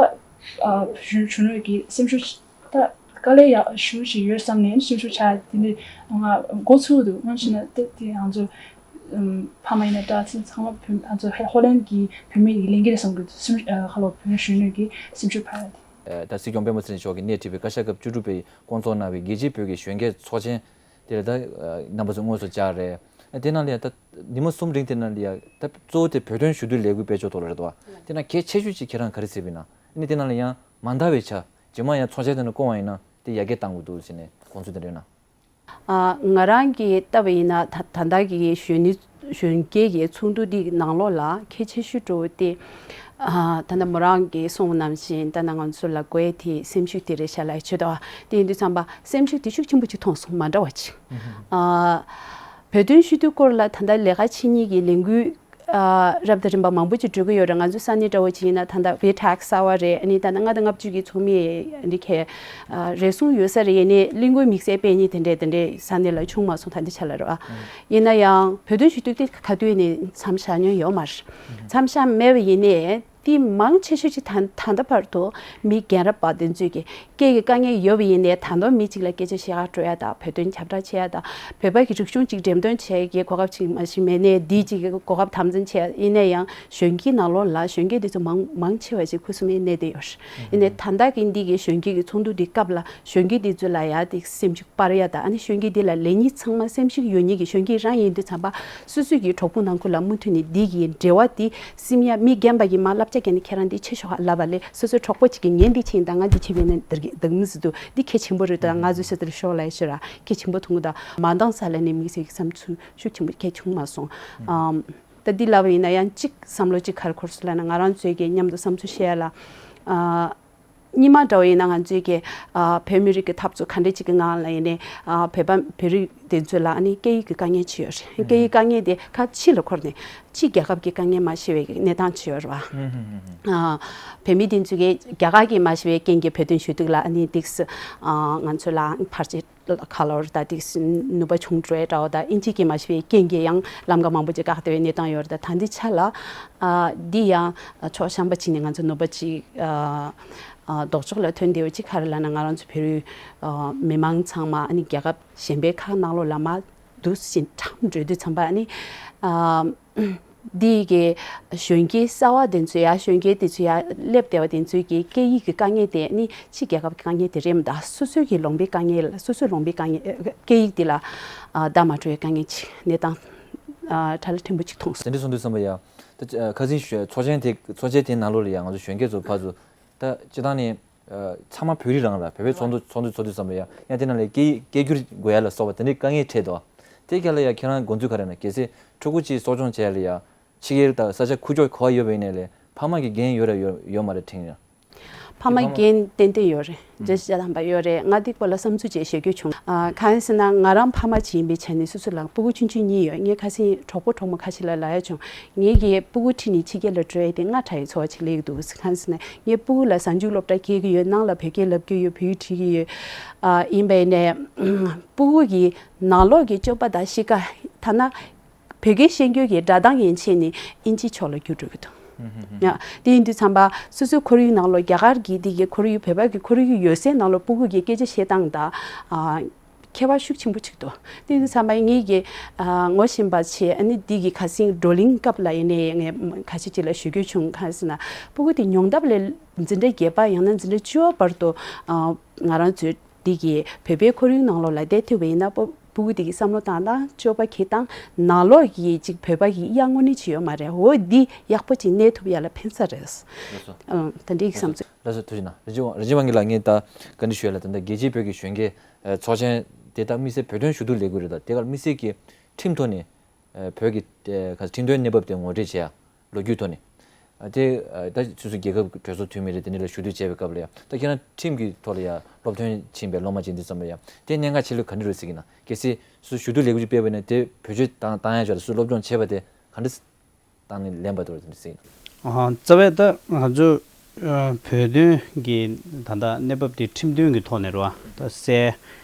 ཨ་གཞོན་གཞོན་ནུ་གི་སེམས་ཤུགས་ད་དཀའ་ལས་ཡག་ཞུ་ཞིག་ཡོད་བསམ་ནས་ཞིབ་འཇུག་བྱ་དེ་འདྲ་ང་འགོ་ཚུགས་འདུག་ང་ཕྱིན་ན་དེ་དེ་ང་ཚོ་ཕ་མ་ཡིན་ན་འདྲ་ཚིག་ཚང་མ་བོད་ང་ཚོ་ཧོ་ལན་གྱི་བོད་མི་ཡི་ལས་འགུལ་བསམ་གི་འདུག་སེམས་ཁ་ལོ་བོད་གཞོན་ནུ་གི་སེམས་ཤུགས་འཕར་ཡ་དེ། ད་སྲིད་སྐྱོང་སྤེན་པ་ཚེ་རིང་མཆོག་གིས་སྣེ་ཁྲིད་པའི་བཀའ་ཤག་སྐབས་བཅུ་དྲུག་པའི་བསྐོང་ཚོགས་གནང་བའི་རྒྱལ་སྤྱིའི་བོད་ཀྱི་གཞོན་སྐྱེས་ཚོགས་ཆེན་ དེ་ལ་ད་རྣམ་པ་ཚོ་དངོས་སུ་བཅར་རེད། དེ་ནང་ལ་ཡང་ད་ཉི་མ་གསུམ་རིང་དེ་ནང་ལ་ཡང་ད་གཙོ་བོ་དེ་བོད་དོན་ཞུ་གཏུག་ལས་འགུལ་སྤེལ་ཕྱོགས་ཐོག་ལ་རེད་དོ། དེ་ན་གལ་ཆེ་ཤོས་ཅིག་ཁྱེད་རང་ག་རེ་གཟིགས་པ་ཡིན་ན། ཨ་ནི་དེ་ནང་ལ་ཡང་མ་འདང་བའི་ཆ་རྗེས་མ་ཡང་ཚོགས་ཆེན་དེ་ནང་བསྐོང་བ་ཡིན་ན་དེ་ཡར་རྒྱས་གཏང་དགོས་འདུག་ཟེར་ནས་དགོངས་ཚུལ་དེ་འདྲ་ཡོད་ན། ཨ། ང་རང་གིས་བལྟས་པ་ཡིན་ན་ད་ད་ལྟ་གི་གཞོན་ནུ་གཞོན་སྐྱེས་ཀྱི་ཚོགས་འདུ་འདི་ནང་ལོགས་ལ་གལ་ཆེ་ཤོས་འགྲོ་བ་དེ། ཨ། ད་ལྟ་མོ་རང་གིས་གསུངས་པ་ནང་བཞིན་ད་ལྟ་ང་ཚོ་ལ་དགོས་དེ་སེམས་ཤུགས་དེ་རེད་ཤག་ལབ་ཡ་ཆེད་དོ། དེ་ཡིན་དུས་ཙམ་པ་སེམས་ཤུགས་དེ་ཤུགས་ཆེན་པོ་ཅིག་ཐོངས་སོང་མ་འདྲ་བ་ཅིག་ཨ། བོད་དོན་ཞུ་གཏུག་སྐོར་ལ་ད་ལྟ་ལས་ཀ་བྱེད་མཁན་གྱི་ལས་འགུལ། ཨ། རབ་དང་རིམ་པ་མང་པོ་ཅིག་འགྲོ་གི་ཡོད་རེད། ང་ཚོའི་ས་གནས་འདྲ་བོ་ཅིག་ཡིན་ན་ད་ལྟ་བེ་ཊག་གསར་བ་རེད། ཨ་ནི་ད་ལྟ་ལྔ་དང་ལྔ་བཅུ་གི་ཚོགས་མི་འདི་གས། ཨ། རེ་ཟུང་ཡོད་ས་རེད། ཡིན་ནའི་གླིང་སྐོར་དམིགས་བསལ་སྤེལ་མཁན་དེ་འདྲས་དེ་འདྲས་ས་གནས་ལ་བྱུང་མ་སོང་། ད་འདི་ཆ་ལ་རེད་བ། ཡིན་ན་ཡང་བོད་དོན་ཞུ་གཏུག་དེ་ག་དུས་ནས་མཚམས་བཞག་མྱོང་ཡོད་མ་རེད། མཚམས་བཞག་མེད་པ་ཡིན་ནའི། དེ་མང་ཆེ་ཤོས་ཅིག་ད་ད་ལྟ་བར་དུ་མི་རྒན་རབས་པ་དེ་ཚོས་ཀྱི་སྐད་ཀྱི་དཀའ་ངལ་ཡོད་པ་ཡིན་ནའི་ད་དུང་མི་གཅིག་ལ་སྐད་ཆ་བཤད་ག་འགྲོ་ཡ་དང་བོད་དོན་ཁྱབ་བསྒྲགས་བྱེད་ཡ་དང་བོད་པ་གི་རིག་གཞུང་གཅིག་འགྲེམས་སྟོན་བྱེད་ཡ་གི་གོ་སྐབས་ཅིག་མ་གཞི་མེད་ནའི་འདི་གཅིག་གི་གོ་སྐབས་དམ་འཛིན་བྱེད་ཡ་ཡིན་ན་ཡང་གཞོན་སྐྱེས་ནང་ལོགས་ལ་གཞོན་སྐྱེས་དེ་ཚོ་མང་མང་ཆེ་བ་ཞིག་ཁུ་སིམ་མེར་གནས་བསྡད་ཡོད་རེད། ཡིན་ནའི་ད་ལྟ་གི་འདི་གི་གཞོན་སྐྱེས་ཀྱི་ཚོགས་འདུ་འདི་སྐབས་ལ་གཞོན་སྐྱེས་དེ་ཚོ་ལ་ཡ་དེ་སེམས་ཤུགས་སྤར་ཡ་དང་ཨ་ནི་གཞོན་སྐྱེས་འདི་ལ་ལེན་མཁན་ཚང་མ་སེམས་ཤུགས་ཡོད་མཁན་གྱི་གཞོན་སྐྱེས་རང་ཡིན་དུས་ཙམ་པ་སོ་སོ་གི་གྲོགས་པོ་ནང་ཁུལ་ལ་མུ་མཐུད་ནས་འདི་གི་འབྲེལ་བ་འདི་སིམ་ཡ། མི་རྒན་པ་གིས་མར་བསླབ་བྱ་བརྒྱབ་ནས་ཁྱེད་རང་འདི་བྱེད་ཤོག་ལབ་པ་ལས་སོ་སོའི་གྲོགས་པོ་གཅིག་གིས་ངས་འདི་བྱེད་ཡིན་ད་ང་འདི་བྱེད་པ་ཡིན་ན་འདི་གི་འདུག་མི་སྲིད་འདུག་འདི་གལ་ཆེན་པོ་རེད་ད་ང་ཚོས་ཤ་སྟག་ཤོག་ལབ་ཡ་ཤོད་ར་གལ་ཆེན་པོ་མཐོང་གི་ད་མ་འདང་ས་ལ་ནས་དམིགས་བསལ་གྱི་བསམ་ཚུལ་ཤུགས་ཆེན་པོ་གལ་བྱུང་མ་སོང་། ཨམ། ད་འདི་ལབ་པ་ཡིན་ན་ཡང་གཅིག་བསམ་བློ་གཅིག་ག་རེ་འཁོར་སོང་ལབ་ན་ང་རང་ཚོའི་གི་མཉམ་དུ་བསམ་ཚུལ་བཤད་ཡ་ལ། ཨ། སྔོན་མ་འདྲ་བོ་ཡིན་ན་ང་ཚོའི་གི་ཨ་བོད་མི་རིགས་ཀྱི་འཐབ་རྩོད་ག་འདྲ་ཅིག་གི་ངང་ལ་ཡིན་ནའི་ཨ་བོད་པ་བོད་རིགས་དེ་ཚོ་ལ་ཨ་ནི་སྐད་ཡིག་གི་དཀའ་ངལ་ཅིག་ཡོད་རེད། སྐད་ཡིག་དཀའ་ངལ་དེ་ཁ་ཕྱི་ལ་འཁོར་ནས་ཕྱི་རྒྱལ་ཁབ་ཀྱི་དཀའ་ངལ་མ་ཤེས་པའི་གནས་སྟངས་ཅིག་ཡོད་རེད་བ། ཨ་བོད་མི་དེ་ཚོ་གི་རྒྱ་གར་གྱི་མ་ཤེས་པའི་རྐྱེན་གྱིས་བོད་དོན་ཞུ་གཏུག་ལ་ཨ་ནི་ཏིག་སི་ཨ་ང་ཚོ་ལ་ཕར་ཆེར་ཁ་ལོར་ད་ཏིག་སི་ནུས་པ་ཆུང་འགྲོ་ཡ་འདྲ་བོ་ད་ཨིན་ཇི་གྱི་མ་ཤེས་པའི་རྐྱེན་གྱིས་ཡང་ལམ་ཁ་མང་པོ་ཅིག་བཀག་བསྡད་པའི་གནས་སྟངས་ཡོད་རེད། ད་ད་འདི་ཆ་ལ་ཨ་འདི་ཡང་ཕྱོགས་གཞན་པ་ཅིག་ནས་ང་ཚོ་ནུས་པ་ཅིག་ཨ། ཨ། ལྡོག་ཕྱོགས་ལ་ཐོན་བསྡད་པ་ཅིག་ག་རེ་ལབ་ན་ང་རང་ཚོ་བོད་རིགས་ཨ་མི་མང་ཚང་མ་ཨ་ནི་རྒྱལ་ཁབ་གཞན་པའི་ཁག་ནང་ལོགས་ལ་མར་འདུག་སེ་འཁྲམ་འགྲོ་དུས་ཙམ་པ་ཨ་ནི་ཨ་འདི་གི་གཞོན་སྐྱེས་གསར་བ་དེ་ཚོ་ཡ་གཞོན་སྐྱེས་དེ་ཚོ་ཡ་སླེབས་བསྡད་པ་དེ་ཚོའི་གི་སྐད་ཡིག་གི་དཀའ་ངལ་དེ་ཨ་ནི་ཕྱི་རྒྱལ་ཁབ་ཀྱི་དཀའ་ངལ་དེ་རེད་མ་གཏོགས་སོ་སོའི་གི་ལུང་པའི་དཀའ་ངལ་སོ་སོའི་ལུང་པའི་དཀའ་ངལ་སྐད་ཡིག་འདི་ལ་ཨ་བདག་མ་འགྲོ་བའི་དཀའ་ངལ་ཅིག་གནས་སྟངས་ཨ་ཕྲ་ལ་ཕྲན་བུ་ཅིག་མཐོང་སོང་། དེ་འདྲ་སོང་དུས་ཙམ་པ་ཡ་ད་ཁ་སང་ཚོགས་ཆེན་དེ་ཚོགས་ཆེན་དེའི་ནང་ལོགས་ལ་ཡ་ང་ཚོ་གཞོན་སྐྱེས་ཚོ་ཕར་ཚུར། ད་སྤྱིར་བཏང་ནས་ཨ་ཚང་མ་བོད་རིགས་རང་ར་བོད་པའི་ཚོགས་འདུ་ཚོགས་འདུ་ཚོགས་དུས་ཙམ་པ་ཡ་ཡང་དེ་ནང་ལ་སྐད་སྐད་སྒྱུར་དགོས་ཡ་ལ་སོགས་པ་དེ་འདྲའི་དཀའ་ངལ་འཕྲད་འདུག་དེ་ག་ལ་ཡ་ཁྱེད་རང་དགོངས་ཚུལ་ག་རེ་ན། གལ་སྲིད་ཕྲུ་གུ་གཅིག་གསོ་སྐྱོང་བྱས་ལ་ཡ་ཕྱི་རྒྱལ་དང་ས་ཆ་ཁུག་ཀྱོག་ག་པར་ཡོད་པ་ཡིན་ནའི་ལས་ཕ་མ་གི་འགན་ཡོད་ར་ཡོད་ཡོད་མ་རེད་དྲན་ཡ། ཕ་མ་འགན་ཏན་ཏན་ཡོད་རེད། བརྗེད་ཆ་དམ་པ་ཡོད་རེད། ང་འདི་སྐོར་ལ་བསམ་ཚུལ་ཅིག་བཤད་རྒྱུ་བྱུང་། ཨ་གང་ཡིན་ཟེར་ན་ང་རང་ཕ་མ་ཅིག་ཡིན་པའི་ཆ་ནས་སོ་སོ་ལ་སྤུ་གུ་ཆུང་ཆུང་གཉིས་ཡོད། ངས་ཁ་སང་གྲོགས་པོ་གྲོགས་མོ་ཁ་ཤས་ལ་ལབ་ཡ་བྱུང་། ངེད་ཀྱི་སྤུ་གུ་ཁྲིད་ནས་ཕྱི་རྒྱལ་ལ་འགྲོ་ཡ་དེ་སྔ་དྲགས་ཡི་ཚོར་བ་ཅིག་སླེབས་ཀྱི་འདུག་གང་ཟེར་ན་ངའི་སྤུ་གུ་ལ་གཟའ་མཇུག་སློབ་གྲྭ་སྐྱེལ་གྱི་ཡོད། ནང་ལ་བོད་སྐད་ལབ་ཀྱི་ཡོད། བོད་ཡིག་ཁྲིད་ཀྱི་ཡོད། ཨ་ཡིན་པས་ནས་སྤུ་གུ་གི་ནང་ལོགས་ཀྱི་སྤྱོད་པ་དང་གཤིས་ཀ་ཐ་ན། བོད་སྐད་ཤེས་རྒྱུ་གི་སྒྲ་གདངས་ཡན་ཆད་ནི་ཨིན་ཇིའི་ཕྱོགས་ལ་བསྒྱུར་འགྲོ་གི་འདུག་ཡ། དེ་ཡིན་དུས་ཙམ་པ་སོ་སོའི་ཁོར་ཡུག་ནང་ལོ་རྒྱ་གར་གྱི་དེ་གི་ཁོར་ཡུག་བོད་པ་གི་ཁོར་ཡུག་ཡོད་སའི་ནང་ལོ་སྤུ་གུ་གི་སྐད་ཆ་བཤད་སྟངས་དང་ཨ་ཁྱད་པར་ཤུགས་ཆེན་པོ་ཅིག་འདུག་དེ་ཡིན་དུས་ཙམ་པ་ངེད་ཀྱི་ཨ་ངོ་ཤེས་པ་ཆེ་ཨ་ནི་དེ་གི་ཁ་སང་བགྲོ་གླེང་སྐབས་ལ་ཡིན་ནའི་ངས་ཁ་ཤས་ཅིག་ལ་ཞུ་རྒྱུ་བྱུང་། གང་ཟེར་ན་སྤུ་གུ་དེ་ཉུང་མཐའ་ལ་འཛིན་གྲྭ་བརྒྱད་པ་ཡང་ན་འཛིན་གྲྭ་བཅུ་པ་བར་དུ་ཨ་ང་རང་ཚོའི་འདི་གི་བོད་པའི་ཁོར་ཡུག་ནང་ལོགས་ལ་བསྡད་ཐུབ་པ་ཡིན་ན་སྤུ་སྤུ་གུ་དེ་གི་བསམ་བློ་བཏང་སྟངས་སྤྱོད་པ་འཁྱེར་སྟངས་ནང་ལོགས་ཀྱི་ཅིག་བོད་པ་གི་གཡག་དངོས་གནས་ཅིག་ཡོད་མ་རེད། འོ་འདི་ཡག་པོ་ཅིག་གནས་ཐུབ་ཡ་ལ་ཕན་ས་རེད། ལགས་སོ། ཨང་ད་འདི་གི་བསམ་ཚུལ། ལགས་སོ་ཐུགས་རྗེ་གནང་། རིན་ཆེན་དབང་རིན་ཆེན་དབང་གིས་ལ་ངས་ད་བཀའ་འདྲི་ཞུ་ཡ་ལ་ད་ལྟ་རྒྱལ་སྤྱིའི་བོད་ཀྱི་གཞོན་སྐྱེས་ཚོགས་ཆེན་དེ་དག་དམིགས་བསལ་བོད་དོན་ཞུ་གཏུག་ལས་འགུལ་རེད། ད་དེ་གར་དམིགས་བསལ་གྱི་ཁྲིམས་ཐོག་ནས་བོད་ཀྱི་ཁྲིམས་དོན་གནས་བབ་དེ་ངོ་སྤྲོད་བྱེད་ཡ། ལོ་རྒྱུས་ཐོག་ནས། ཨ་དེ་ཨ་ད་སོ་སོ་རྒྱལ་ཁབ་གྲོས་ཚོགས་འཐུས་མི་རེད། དེ་འདྲ་ལ་ཞུ་གཏུག་བྱས་པའི་སྐབས་ལ་ཡང་ད་ཁྱེད་རང་ཁྲིམས་ཀྱི་ཐོག་ལ་ཡང་སློབ་ཐོན་ཕྱིན་པའི་སློབ་མ་ཅིག་འདི་ཙམ་ལ་ཡང་དེ་གནད་འགག་ཆེ་ལོས་ག་འདྲ་རེད་ཟེར་གྱི་ན། གལ་སྲིད་སོ་སོ་ཞུ་གཏུག་ལས་འགུལ་ཅིག་སྤེལ་བ་ཡིན་ན་དེ་བེད་སྤྱོད་བཏང་བཏང་ཡ་ཅིག་ལ་སོ་སོ་སློབ་སྦྱོང་བྱས་པ་དེ་ག་འདྲ་བཏང་ནས་ལེན་པ་འདུག་རེད་ཟེར་གྱི་ན། ཨ་རྩ་བའི་ད་ང་ཚོ་ཨ་བོད་དོན་གྱི་ད་ལྟ་གནས་བབ་དེ་ཁྲིམས་དོན་གྱི་ཐོག་ནས་རེད་བ། ད་གསལ་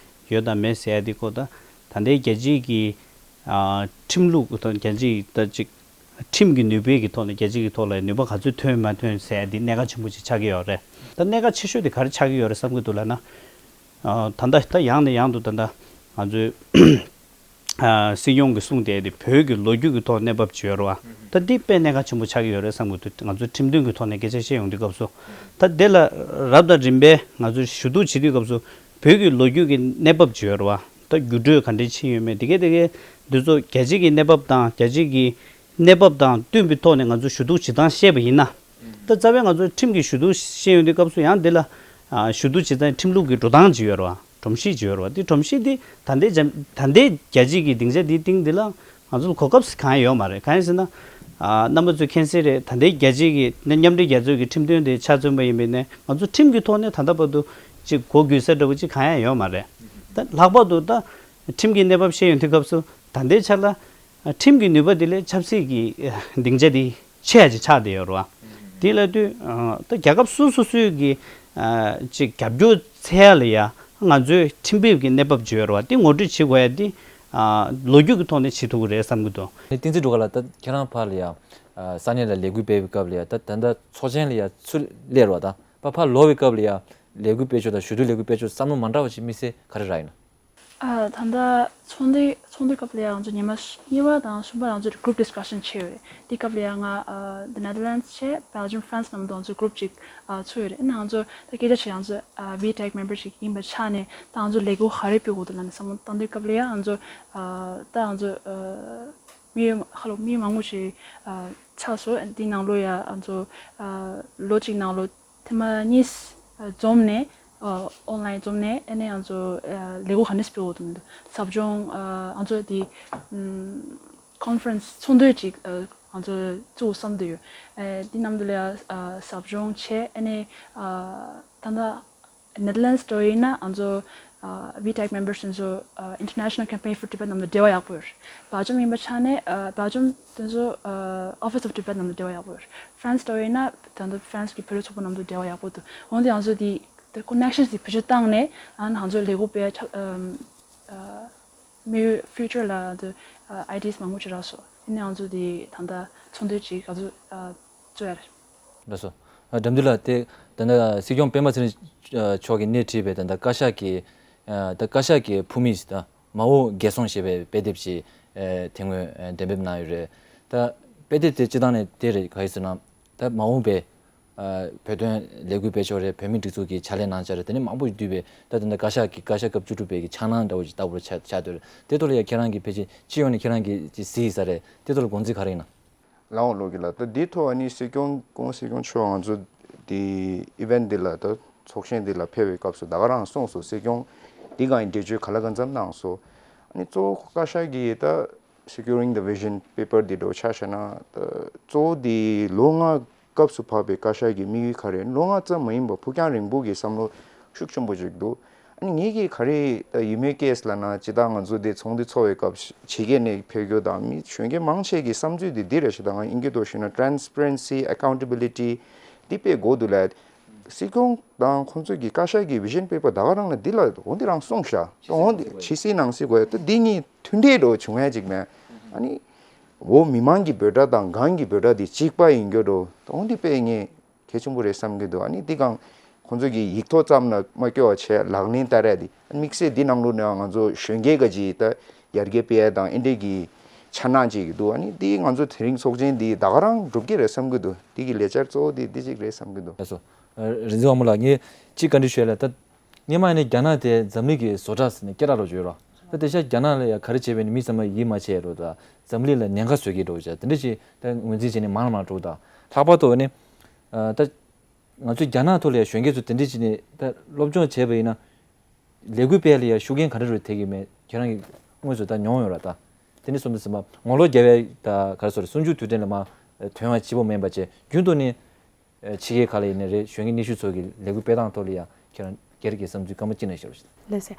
ཡོད་དང་མེད་ཟེར་ཡ་དེ་ཁོ་ད་ད་ལྟའི་རྒྱལ་སྤྱིའི་གི་ཨ་ཁྲིམས་ལུགས་དང་རྒྱལ་སྤྱིའི་ད་ཅིག་ཁྲིམས་ཀྱི་ནུས་པའི་གི་ཐོག་ནས་རྒྱལ་སྤྱི་གི་ཐོག་ལ་ནུས་པ་ག་ཚོད་ཐོན་མ་ཐོན་ཟེར་ཡ་འདི་གནད་འགག་ཆེན་པོ་ཅིག་ཆགས་ཀྱི་ཡོད་རེད། ད་གནད་འགག་ཆེ་ཤོས་དེ་ག་རེ་ཆགས་ཀྱི་ཡོད་རེད་བསམ་གྱི་འདུག་ལབ་ན། ཨ་ད་ལྟ་ད་ཡང་ནས་ཡང་དུ་ད་ལྟ་ང་ཚོའི་ཨ་སྲིད་སྐྱོང་གིས་གསུངས་བསྡད་དེ་བོད་ཀྱི་ལོ་རྒྱུས་ཀྱི་ཐོག་གནས་བབ་ཅིག་ཡོད་རེད་བ། ད་འདི་དཔེ་གནད་འགག་ཆེན་པོ་ཆགས་ཀྱི་ཡོད་རེད་བསམ་གྱི་འདུག་ང་ཚོའི་ཁྲིམས་དོན་གྱི་ཐོག་ནས་སྐད་ཆ་བཤད་ཡོང་དུས་སྐབས་སུ། ད་དེ་ལ་རབ་དང་རིམ་པས་ང་ཚོས་ཞུ་གཏུག་བྱེད་དུས་སྐབས་སུ་བོད་ཀྱི་ལོ་རྒྱུས་ཀྱི་གནས་བབ་ཅིག་ཡོད་རེད་བ། ད་འགྱུར་འགྲོས་ག་འདྲས་ཕྱིན་ཡོད་མེད་དེ་གས་དེ་གས་འདི་ཚོ་རྒྱལ་སྤྱིའི་གནས་བབ་དང་རྒྱལ་སྤྱིའི་གནས་བབ་དང་བསྟུན་པའི་ཐོག་ནས་ང་ཚོས་ཞུ་གཏུག་བྱེད་སྟངས་བཤད་པ་ཡིན་ན། ད་རྩ་བའི་ང་ཚོ་ཁྲིམས་ཀྱི་ཞུ་གཏུག་བཤད་ཡོང་དུས་སྐབས་སུ་ཡང་འདི་ལ་ཞུ་གཏུག་བྱེད་སྟངས་ཁྲིམས་ལུགས་ཀྱི་འགྲོ་སྟངས་ཅིག་ཡོད་རེད་བ། སྒྲོམ་གཞི་ཅིག་ཡོད་རེད་བ། འདི་སྒྲོམ་གཞི་འདི་ད་ལྟའི་རྒྱ་ད་ལྟའི་རྒྱལ་སྤྱིའི་གི་སྡིངས་ཆ་འདིའི་སྟེང་འདི་ལ་ང་ཚོ་ལ་གོ་སྐབས་གང་ཡང་ཡོད་མ་རེད། གང་ཡིན་ཟེར་ན། རྣམ་པ་ཚོས་མཁྱེན་གསལ་རེད། ད་ལྟའི་རྒྱལ་སྤྱིའི་གི་མཉམ་འབྲེལ་རྒྱལ་ཚོགས་ཀྱི་ཁྲིམས་དོན་དེ་ཆ་མཚོན་པ་ཡིན་པས་ན་ང་ཚོ་ཁྲིམས་ཀྱི་ཐོག་ནས་ད་ལྟ་བར་དུ་ཅིག་གོ་གོ་ས་འདྲ་བོ་ཅིག་གང་ཡང་ཡོད་མ་རེད། ད་ལྷག་པར་དུ་ད་ཁྲིམས་ཀྱི་གནས་བབ་བཤད་ཡོང་དུས་སྐབས་སུ་ད་ལྟའི་ཆ་ལ་ཁྲིམས་ཀྱི་ནུས་པ་དེ་ལས་ཆབ་སྲིད་ཀྱི་སྡིངས་ཆ་དེ་ཆེ་ཡ་ཅིག་ཆགས་བསྡད་ཡོད་རེད་བ། དེ་ལ་དུས་ད་རྒྱལ་ཁབ་སོ་སོ་སོའི་གི་ཅིག་རྒྱབ་སྐྱོར་འཚོལ་ཡ་ལ་ཡ་ང་ཚོའི་ཁྲིམས་དཔེ་ཀྱི་གནས་བབ་ཅིག་ཡོད་རེད་བ། དེ་ངོ་སྤྲོད་བྱེད་དགོས་ཡ་དེ་ལོ་རྒྱུས་ཀྱི་ཐོག་ནས་བྱེད་ཐུབ་ཀྱི་རེད་བསམ་གྱི་འདུག་བསྟན་འཛིན་སྒྲོལ་དཀར་ལགས། ད་ཁྱེད་རང་ཕར་ལ་ཡ་ས་གནས་ལ་ལས་འགུལ་སྤེལ་བའི་སྐབས་ལ་ཡ་ད་ད་ལྟ་ཚོགས་ཆེན་ལ་ཡ་ཚུར་སླེབས་རེད་བ། ད་ཕར་ཕར་ལོག་པའི་སྐབས་ལ་ཡ་ལས་འགུལ་སྤེལ་ཕྱོགས་དང་ཞུ་གཏུག་ལས་འགུལ་སྤེལ་ཕྱོགས་བསམ་བློ་མ་འདྲ་བ་ཞིག་དམིགས་བསལ་ག་རེ་རག་ཡིན་ན། ཨ། ད་ལྟ་ཚོགས་འདུའི་ཚོགས་འདུའི་སྐབས་ལ་ཡང་ང་ཚོ་ཉི་མ་གཉིས་པ་དང་གསུམ་པ་ང་ཚོ་group discussion བྱས་ཡོད་རེད། དེའི་སྐབས་ལ་ཡང་ང་ཨ་The Netherlands བྱས། Belgium, France ནང་དུ་ང་ཚོ་group གཅིག་ཨ་ཚུགས་ཡོད་རེད། ཨ་ནི་ང་ཚོ་ད་སྐད་ཆ་བྱས། ང་ཚོ་ཨ་VTAC member ཞིག་ཡིན་པའི་ཆ་ནས་ད་ང་ཚོ་ལས་འགུལ་ག་རེ་སྤེལ་དགོས་འདུག་ལབ་ནས་བསམ་བློ་བཏང་དུས་སྐབས་ལ་ཡང་ང་ཚོ་ཨ་ད་ང་ཚོ་ཨ་མི་ཧ་ལོ་མི་མང་པོ་ཞིག་ཨ་ཆགས་སོང་། དེའི་ནང་ལོགས་ཡ་ང་ཚོ་ཨ་ལོ་གཅིག་ནང་ལོགས་ཐེངས་མ་གཉིས་འཛོམས་ནས། ཨ་online འཛོམས་ནས། ཨ་ནི་ང་ཚོ་ཨ་ལས་འགུལ་ག་འདྲས་སྤེལ་དགོས་འདུག་མི་འདུག་ཟབ་སྦྱོང་ཨ་ང་ཚོ་དེ་ཨམ་ཨ་conference ཚོགས་འདུ་ཅིག་ཨ་ང་ཚོ་བཙུགས་བསམ་དུ་ཡོད། ཨ་དེ་ནང་དུ་ལ་ཨ་ཟབ་སྦྱོང་བྱས། ཨ་ནི་ཨ་ད་ལྟ་Netherlands འགྲོ་ཡིན་ན་ང་ཚོ་ཨ་VTAC members དེ་ཚོ་ཨ་International Campaign for Tibet ནང་དུ་འབྲེལ་བ་ཡག་པོ་ཡོད། Belgium ཡིན་པ་ཆ་ནས་ཨ་Belgium དེ་ཚོ་ཨ་Office of Tibet ནང་དུ་འབྲེལ་བ་ཡག་པོ་ཡོད། France འགྲོ་ཡིན་ན་ད་ལྟ་France གི་བོད་རིགས་ཚོགས་པ་ནང་དུ་འབྲེལ་བ་ཡག་པོ་འདུག་འོན་ཏེ་ང་ཚོ་དེ་དེ་connections དེ་བེད་སྤྱོད་བཏང་ནས་ཨ་ང་ཚོ་ལས་འགུལ་སྤེལ་ཡ་ཆ་ཨམ་ཨ་མི་future ལ་དེ་ཨ་ideas མང་པོ་ཅིག་རག་སོང་། དེ་ནས་ང་ཚོ་དེ་ད་ལྟ་ཚོགས་འདུ་ཅིག་ང་ཚོ་ཨ་བཙུགས་ཡ་རེད། ལགས་སོ། ཨ་འགྲམ་འདི་ལ་དེ་ད་ལྟ་སྲིད་སྐྱོང་སྤེན་པ་ཚེ་རིང་མཆོག་གིས་སྣེ་ཁྲིད་པའི་ད་ལྟ་བཀའ་ཤག་གི་ཨ་ད་བཀའ་ཤག་གི་ཕུ་མི་ད་མ་འོངས་རྒྱལ་སྲུང་ཞེས་པའི་དཔེ་དེབ་ཅིག་ཨ་དེ་སྔོན་ཨ་འགྲེམས་སྤེལ་གནང་ཡོད་རེད། ད་དཔེ་དེབ་དེ་སྤྱིར་བཏང་ནས་དེ་རེད། ག་རེ་ཟེར་ན་ད་མ་འོངས་པའི་ཨ་བོད་དོན་ལས་འགུལ་སྤེལ་ཕྱོགས་རེད། བོད་མིའི་སྒྲིག་འཛུགས་ཀྱི་ཕྱག་ལས་གནང་ཕྱོགས་རེད། དེ་ནས་མང་པོ་ཞིག་འདུས་པའི་ད་དེ་འདྲ་བཀའ་ཤག་གི་བཀའ་ཤག་སྐབས་བཅུ་དྲུག་པའི་གི་འཆར་སྣང་འདྲ་བོ་ཞིག་ལྟ་བུར་ཆགས་ཆགས་བསྡད་རེད། དེ་ཐོག་ལ་ཡ་ཁྱེད་རང་གིས་ཕལ་ཆེར་སྤྱི་ཡོངས་ནས་ཁྱེད་རང་གིས་ཅིག་གཟིགས་ཡིན་ས་རེད། དེ་ཐོག་ལ་དགོངས་ཚུལ་ག་རེ་ཡིན་ན། ལའོ་ལོ་གི་ལ་ད་འདི་ཐོག་ཨ་ནི་སྲིད་སྐྱོང་སྐུ་ངོ་སྲིད་སྐྱོང་མཆོག་ང་ཚོ་འདི་event འདི་ལ་ད་ཚོགས་ཆེན་འདི་ལ་ཕེབས་པའི་སྐབས་སུ་ད་ག་རང་གསུངས་སོང་། སྲིད་སྐྱོང་འདི་གང་ཡིན་འགྲེལ་བརྗོད་ག་ལ་གང་འཚམ་གནང་སོང་། ཨ་ནི་གཙོ་བོ་བཀའ་ཤག་གིས་ད་Securing the Vision Paper འདི་འདྲ་བོ་ཆ་བཞག་ན་ད་གཙོ་བོ་འདི་ལོ་ལྔ་སྐབས་སུ་བབས་པའི་བཀའ་ཤག་གི་དམིགས་ཡུལ་ག་རེ། ལོ་ལྔ་ཙམ་མ་ཡིན་པར་ཕུགས་རྒྱང་རིང་པོ་གི་བསམ་བློ་ཤུགས་ཆེན་པོ་ཅིག་འདུག་ཨ་ནི་ངེད་ཀྱིས་ག་རེ་ད་ཡུལ་མིའི་case ལབ་ན་ཇི་ལྟར་ང་ཚོ་འདི་ཚོགས་འདུ་ཚོགས་པའི་སྐབས་ཕྱི་རྒྱལ་ནས་ཕེབས་རྒྱུ་དང་མི་གཞོན་སྐྱེས་མང་ཆེ་གི་བསམ་ཚུལ་འདི་འདི་རེད་ཤག་ད་ང་ཨིན་སྐད་ཐོག་ཞུས་ན་transparency, accountability འདི་དཔེ་དགོས་འདུག་ལ། སྲིད་སྐྱོང་དང་ཁོང་ཚོ་གི་བཀའ་ཤག་གི་vision paper ད་ག་རང་ལ་འདི་ལ་འོ་འདི་རང་གསུངས་ཤག་འོ་འདི་ཕྱི་སྲིད་ནང་སྲིད་དགོས་ཡ་ད་འདི་གཉིས་མཐུན་འབྲེལ་འདྲ་བོ་བྱུང་ཡ་ཅིག་མེད། ཨ་ནི་འོ་མི་མང་གི་འབོད་སྒྲ་དང་སྒང་གི་འབོད་སྒྲ་འདི་གཅིག་པ་ཡིན་རྒྱུ་འདྲ་བོ་ད་འོ་འདི་དཔེ་ངས་གལ་ཆེན་པོ་རེད་བསམ་གྱི་འདུག་ཨ་ནི་འདི་གང་ཁོང་ཚོ་གིས་ཡིག་ཐོག་ཙམ་ལ་མ་སྐྱོར་བ་བྱས་ལག་ལེན་བསྟར་ཡ་འདི་དམིགས་བསལ་འདི་ནང་ལོགས་ནས་ང་ཚོ་གཞོན་སྐྱེས་ག་ཅིག་ད་ཡར་རྒྱས་སྤེལ་ཡ་དང་ཨེ་འདྲས་ཀྱི་འཆར་སྣང་ཅིག་འདུག་ཨ་ནི་འདི་ང་ཚོ་དེ་རིང་ཚོགས་ཆེན་འདི་ད་ག་རང་འགྲུབ་ཀྱི་རེད་བསམ་གྱི་འདུག་འདི་གི་ལས་འཆར་གཙོ་བོ་འདི་འདི་གཅིག་རེད་བསམ་གྱི་འདུག་ལགས་སོ། རིག་འཛིན་དབང་མོ་ལགས་ངས་གཅིག་བཀའ་འདྲི་ཞུ་ཡ་ལ་ད། སྔོན་མ་ནས་རྒྱ་ནག་དེ་འཛམ་གླིང་གི་བཟོ་གྲྭ་ཟེར་ནས་སྐད་གྲགས་ལོ་བརྗོད་རོགས། ད་དེ་ཤ་རྒྱ་ནག་ལ་ཡ་ག་རེ་བྱས་པས་ནི་མི་ཚང་མ་ཡིད་མ་ཆེས་རོགས། ད་འཛམ་གླིང་ལ་ཉེན་ཁ་བཟོ་གི་འགྲོ་བྱ་དེ་འདྲ་ཞིག་ད་ངོས་འཛིན་བྱས་ནས་མང་ལ་མང་འགྲོ། ད་ལྷག་པར་དུ་ནི་ད་ང་ཚོ་རྒྱ་ནག་ཐོག་ལ་ཡ་གཞོན་སྐྱེས་ཚོ་དེ་འདྲ་བྱས་ནས་ད་སློབ་སྦྱོང་བྱས་པ་ཡིན་ན་ལས་འགུལ་སྤེལ་ལ་ཡ་ཤུགས་རྐྱེན་ག་འདྲ་རེ་ཐེབས་ཀྱི་མེད་ཁྱེད་རང་གིས་དངོས་སུ་ད་མྱོང་ཡོད་ར། ད་དེ་ནི་སོང་དུས་ཙམ་པ་ངོ་ལོག་རྒྱབ་ཡ་ད་ག་རེ་ཟེར་གསུམ་བཅུའི་དུས་དྲན་ལ་མ་ཐོན་པ་གཅིག་པོ་མིན་པ་བྱས་རྒྱུན་དུ་ནི། ཕྱི་རྒྱལ་ཁག་ལ་ཡིན་ནའི་རེད། གཞོན་སྐྱེས་སྣེ་ཤུགས་ཚོ་གི་ལས་འགུལ་སྤེལ་སྟངས་ཐོག་ལ་ཡང་ཁྱེད་རང་སྒེར་གྱི་བསམ་ཚུལ་སྐར་མ་གཅིག་ནས་ཤོར་ཞིང་། ལགས་སེ།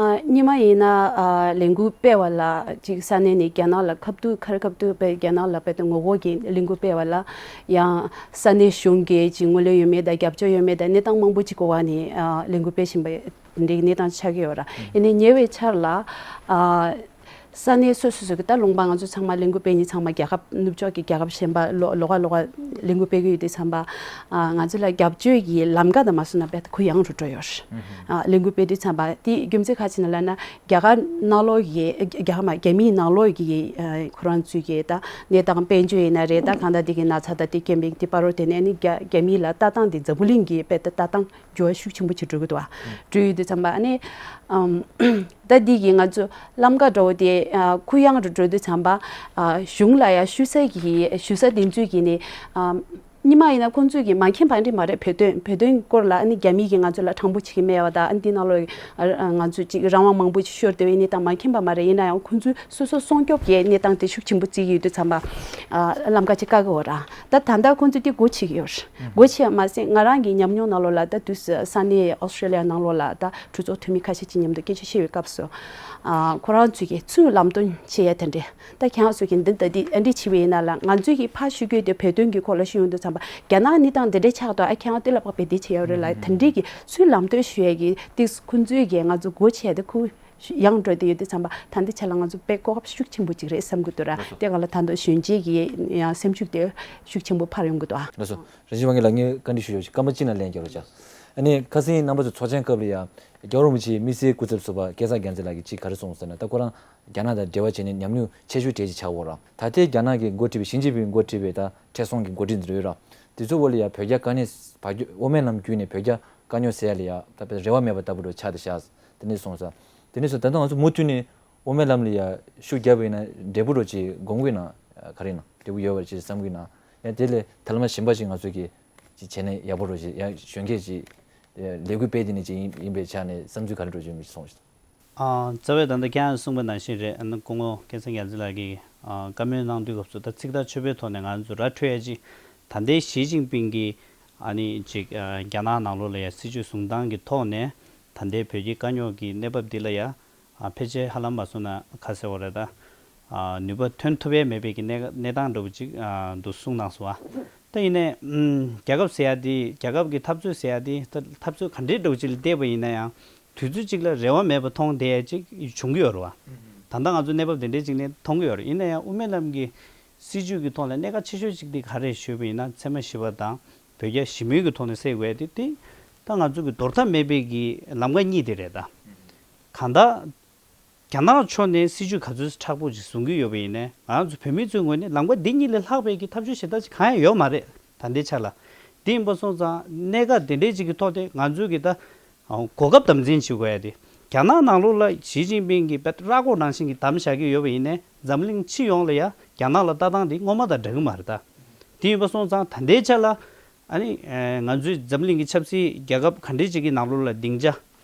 ཨ་སྔོན་མ་ཡིན་ན་ཨ་ལས་འགུལ་སྤེལ་བ་ལ་ཅིག་ས་གནས་ནས་རྒྱ་ནག་ལ་ཁ་ཐུག་ཁ་རི་ཁ་ཐུག་པའི་རྒྱ་ནག་ལ་དཔེ་དེ་ངོ་རྒོལ་གྱི་ལས་འགུལ་སྤེལ་བ་ལ་ཡང་ས་གནས་གཞུང་གིས་ཅིག་ངོས་ལེན་ཡོད་མེད་དང་རྒྱབ་སྐྱོར་ཡོད་མེད་དང་གནས་སྟངས་མང་པོ་ཅིག་གི་འོག་ནས་ཨ་ལས་འགུལ་སྤེལ་བཞིན་པ་འདི་གནས་སྟངས་ཆགས་ཀྱི་ཡོད་ར། ཡིན་ནའི་ཉེ་བའི་ཆར་ལ་ཨ། ས་གནས་སོ་སོ་སོ་གི་ད་ལུང་པ་ང་ཚོ་ཚང་མ་ལས་འགུལ་སྤེལ་མཁན་ཚང་མ་རྒྱལ་ཁབ་ནུབ་ཕྱོགས་ཀྱི་རྒྱལ་ཁབ་གཞན་པ་ལོ་ལོ་ག་ལོ་ག་ལས་འགུལ་སྤེལ་གི་ཡོད་དུས་ཙམ་པ། ཨ་ང་ཚོ་ལ་རྒྱབ་སྐྱོར་གྱི་ལམ་ཀ་དང་མ་སོང་ན་དཔེ་ད་གུ་ཡངས་རུ་འགྲོ་ཡོད་རེད། ཨ་ལས་འགུལ་སྤེལ་དུས་ཙམ་པ་དེ་རྒྱུ་མཚན་ག་ཅི་ན་ལབ་ན། རྒྱ་གར་ནང་ལོགས་ཀྱི་རྒྱ་གར་མ་རྒྱ་མིའི་ནང་ལོགས་ཀྱི་ཨ་ཁོ་རང་ཚོའི་གི་ད་གནས་སྟངས་དཔལ་འབྱོར་ཡིན་ན་རེད། ད་གང་ལྟར་དེ་གི་ན་ཚ་ད་དེ་རྐྱེན་པས་དེ་བར་རོ་དེ་ནས་ནི་རྒྱ་རྒྱ་མི་ལ་ལྟ་སྟངས་དེ་འཛམ་བུ་གླིང་གི་དཔེ་ད་ལྟ་སྟངས་འགྱུར་བ་ཤུགས་ཆེན་པོ་ཅིག་འགྲོ་གི་འདུག་བ། འགྲོ་ཡོད་དུས་ཙམ་པ་ཨ་ནི་ཨམ་ད་འདི་གི་ང་ཚོ་ལམ་ཀ་འདྲ་བོ་དེ་ཨ་གུ་ཡངས་རུ་འགྲོ་དུས་ཙམ་པ། ཨ་གཞུང་ལ་ཡ་ཞུ་ས་གི་ཞུ་ས་དེ་ཚོས་ཀྱི་ནི་ཨམ་སྔོན་མ་ཡིན་ན་ཁོང་ཚོས་ཀྱི་མ་མཁྱེན་པ་འདྲ་མ་རེད། བོད་དོན་བོད་དོན་སྐོར་ལ་ཨ་ནི་རྒྱ་མིས་ཀྱི་ང་ཚོ་ལ་དྲང་པོ་ཅིག་སྨྲས་པ་དང་། ཨ་ནི་འདི་ནང་ལོགས་ཨ་ང་ཚོས་ཅིག་རང་དབང་མང་པོ་ཅིག་ཤོར་བསྡད་པའི་གནས་སྟངས་མ་མཁྱེན་པ་མ་རེད། ཡིན་ན་ཡང་ཁོང་ཚོས་སོ་སོ་སྲུང་སྐྱོབ་ཀྱི་གནས་སྟངས་དེ་ཤུགས་ཆེན་པོ་བརྩི་གི་ཡོད་དུས་ཙམ་པ། ཨ་ལམ་ཀ་ཅིག་བཀག་གི་ཡོད་ར། ད་ད་ལྟ་ཁོང་ཚོས་དེ་སྒོ་ཕྱེ་གི་ཡོད་རེད། སྒོ་ཕྱེ་ཡ་མ་ཟད་ང་རང་གི་ཉམས་མྱོང་ནང་ལོགས་ལ་ད་དུས་ས་གནས་ཨོ་སི་ཀྲི་ལི་ཡ་ནང་ལོགས་ལ་ད་གྲོས་ཚོགས་འཐུས་མི་ཁ་ཤས་ཅིག་མཉམ་དུ་སྐད་ཆ་བཤད་པའི་སྐབས་སུ། ཨ་ཁོ་རང་ཚོས་ཀྱི་ཚུར་ལམ་སྟོན་བྱེད་ཡ་དེ་འདྲས། ད་ཁྱེད་རང་ཚོས་ཀྱི་འདི་ལྟ་འདི་ཨ་འདྲས་བྱས་པ་ཡིན་ན་ལ། ང་ཚོས་ཀྱི་ཕར་ཞུ་རྒྱུ་དེ་བོད་དོན་གྱི་སྐོར་ལ་ཞུ་ཡོང་དུས་ཙམ་པ། རྒྱ་ནག་གནས་སྟངས་འདི་འདྲས་ཆགས་འདུག་ཨ་ཁྱེད་རང་དེ་ལ་དཔག་པའི་འདི་བྱེད་ཡ་རེད་ལ། དེ་འདྲས་ཀྱི་ཚུར་ལམ་སྟོན་ཞུ་ཡ་གི་ཏིག་ཁོང་ཚོས་ཀྱི་ང་ཚོ་སྒོ་ཕྱེ་ཡ་དེ་ཁུ་ཡང་འགྲོ་དེ་ཡོད་དུས་ཙམ་པ། ད་འདི་ཆ་ལ་ང་ཚོ་དཔེ་གོ་སྐབས་ཤུགས་ཆེན་པོ་ཅིག་རེད་བསམ་གི་འདུག་ར། ལགས་སོ། དེ་ག་ལ་ད་དུང་གཞོན་སྐྱེས་ཀྱི་ཡང་སེམས་ཤུགས་དེ་ཤུགས་ཆེན་པོ་འཕར་ཡོང་གི་འདུག་ཨ། ལགས་སོ། རིན་ཆེན་དབང་རྒྱལ་ལགས། ངས་བཀའ་འདྲི་ཞུ་ཆོག་ཅིག་སྐར་མ་གཅིག་ནང་ལན་རྒྱག་རོགས་བྱ། ཨ་ནི་ཁ་སང་རྣམ་པ་ཚོ་ཚོགས་ཆེན་སྐབས་ལ་ཡ་རྒྱལ་བ་རིན་པོ་ཆེའི་དམིགས་བསལ་སྐུ་ཚབ་ཟུར་པ་སྐལ་བཟང་རྒྱལ་མཚན་ལགས་ཀྱིས་ཅིག་ག་རེ་གསུངས་ཟེར་ན། ད་ཁོ་རང་རྒྱ་ནག་དང་འབྲེལ་བ་བྱས་ནས་ཉམས་མྱོང་ཆེ་ཤོས་གྲས་ཅིག་ཆགས་ཡོད་ར། ད་ལྟའི་རྒྱ་ནག་གིས་འགོ་ཁྲིད་པའི་ཞི་ཅིན་ཕིང་འགོ་ཁྲིད་པའི་ད་ཁྲལ་སྲུང་གི་འགོ་ཁྲིད་འདི་ཡོད་ར། དེ་ཚོ་བོད་ལ་ཡ་བོད་རྒྱ་དཀའ་གནད་བར་བརྒྱུད་དབུ་མའི་ལམ་བརྒྱུད་ནས་བོད་རྒྱ་དཀའ་རྙོག་སེལ་ཡ་ལ་ཡ་ད་རེ་བ་མེད་པ་ལྟ་བུ་རུ་ཆགས་བསྡད་ཤག་དེ་ནས་སོང་ཙང་། དེ་ནས་སོང་ད་ལྟ་ང་ཚོ་མུ་མཐུད་ནས་དབུ་མའི་ལམ་ལ་ཡ་ཤུགས་རྒྱབ་པ་ཡིན་ན་འབྲས་བུ་རོ་ཅིག་སྒོམ་གི་ན་ག་རེ་ན་འབྲས་བུ་ཡོད་པ་ཅིག་བསམ་གི་ན། ཡང་དེ་ལས་ཐ་ལ་མ་གཞན་པ་ཞིག་ང་ཚོ་གི་ཅིག་བྱས་ན་ཡག་པོ་རོ་ཅིག་ཡང་གཞོན་སྐྱེས་ཅིག་ལས་འགུལ་སྤེལ་དེ་ནས་ཅིག་ཡིན་ཡིན་པའི་ཆ་ནས་བསམ་ཚུལ་ག་རེ་འགྲོ་ཅིག་མི་སོང་ཞིག་ཨ། རྩ་བའི་ད་ལྟ་ཁྱེད་རང་གསུངས་པ་ནང་བཞིན་རེད། ཨ་ནི་སྐུ་ངོ་སྐལ་བཟང་རྒྱལ་མཚན་ལགས་ཀྱིས་ཨ་བཀའ་མོལ་གནང་དུས་སྐབས་སུ་ད་ཚིག་ཐག་ཆོད་པོའི་ཐོག་ནས་ང་ཚོ་ར་འཕྲོད་ཡ་ཅིག་ད་ལྟའི་ཞི་ཅིན་ཕིང་གིས་ཨ་ནི་ཅིག་ཨ་རྒྱ་ནག་ནང་ལོགས་ལ་ཡ་སྲིད་ཇུས་བཟུང་སྟངས་ཀྱི་ཐོག་ནས་ད་ལྟའི་བོད་ཀྱི་དཀའ་རྙོག་གི་གནས་བབ་འདི་ལ་ཡ་ཨ་ཕལ་ཆེར་ཧ་ལམ་མ་སོང་ན་ག་ཟེར་བ་རེད། ད་ཨ་ནུས་པ་ཐོན་ཐུབ་ཡས་མེད་པའི་གི་གནས་གནས་སྟངས་འདྲ་བོ་ཅིག་ཨ་འདུག་གསུངས་གནང་སོང་བ། ད་ཡིན་ནའི་ཨམ་རྒྱལ་ཁབ་ཟེར་ཡ་དེ་རྒྱལ་ཁབ་ཀྱི་འཐབ་རྩོད་ཟེར་ཡ་དེ་ད་འཐབ་རྩོད་ག་འདྲའི་འདྲ་བོ་ཅིག་ལ་བལྟས་པ་ཡིན་ན་ཡང་དུས་ཚོད་ཅིག་ལ་རེ་བ་མེད་པ་མཐོང་བསྡད་ཡ་ཅིག་བྱུང་གི་ཡོད་རེད་བ། ད་ལྟ་ང་ཚོ་གནས་བབ་དེ་འདྲའི་ཅིག་ནས་མཐོང་གི་ཡོད་རེད། ཡིན་ན་ཡང་དབུ་མའི་ལམ་གྱི་སྲིད་ཇུས་ཀྱི་ཐོག་ལ་གནད་འགག་ཆེ་ཤོས་ཅིག་དེ་ག་རེ་ཞུས་པ་ཡིན་ན། ཚད་མ་བཞི་པ་དང་བོད་རྒྱ་ཞི་མོལ་གྱི་ཐོག་ནས་སེལ་དགོས་ཡ་དེ་དེ་ད་ང་ཚོ་གི་འདོར་ཐབས་མེད་པའི་གི་ལམ་ཁ་གཉིས་དེ་རེད་ད། གང་ལྟར། རྒྱ་ནག་ཕྱོགས་ནས་སྲིད་ཇུས་ག་ཚོད་མཁྲེགས་པོ་ཅིག་བཟུང་གི་ཡོད་པ་ཡིན་ནའི་ང་ཚོ་བོད་མི་ཚོའི་ངོས་ནས་ལམ་ཁ་འདི་གཉིས་ལས་ལྷག་པའི་གི་ཐབས་ཇུས་གཞན་དག་ཅིག་གང་ཡང་ཡོད་མ་རེད་ད་ལྟའི་ཆ་ལ། དེ་ཡིན་པ་སོང་ཙང་གནད་འགག་དེ་འདྲའི་ཅིག་གི་ཐོག་དེ་ང་ཚོས་གི་ད་གོ་སྐབས་དམ་འཛིན་བྱེད་དགོས་ཡ་དེ། རྒྱ་ནག་ནང་ལོགས་ལ་ཞི་ཅིན་ཕིང་གིས་དཔེ་ར་སྐོར་ནང་བཞིན་གྱི་བདམས་བཞག་གི་ཡོད་པ་ཡིན་ནའི་འཛམ་གླིང་སྤྱི་ཡོངས་ལ་ཡ་རྒྱ་ནག་ལ་ལྟ་སྟངས་དེ་སྔོན་མ་དང་འདྲ་གི་མ་རེད་ད། དེ་ཡིན་པ་སོང་ཙང་ད་ལྟའི་ཆ་ལ། ཨ་ནི་ང་ཚོའི་འཛམ་གླིང་གི་ཆབ་སྲིད་རྒྱལ་ཁབ་ག་འདྲས་ཅིག་གི་ནང་ལོགས་ལ་སྡིངས་ཆ་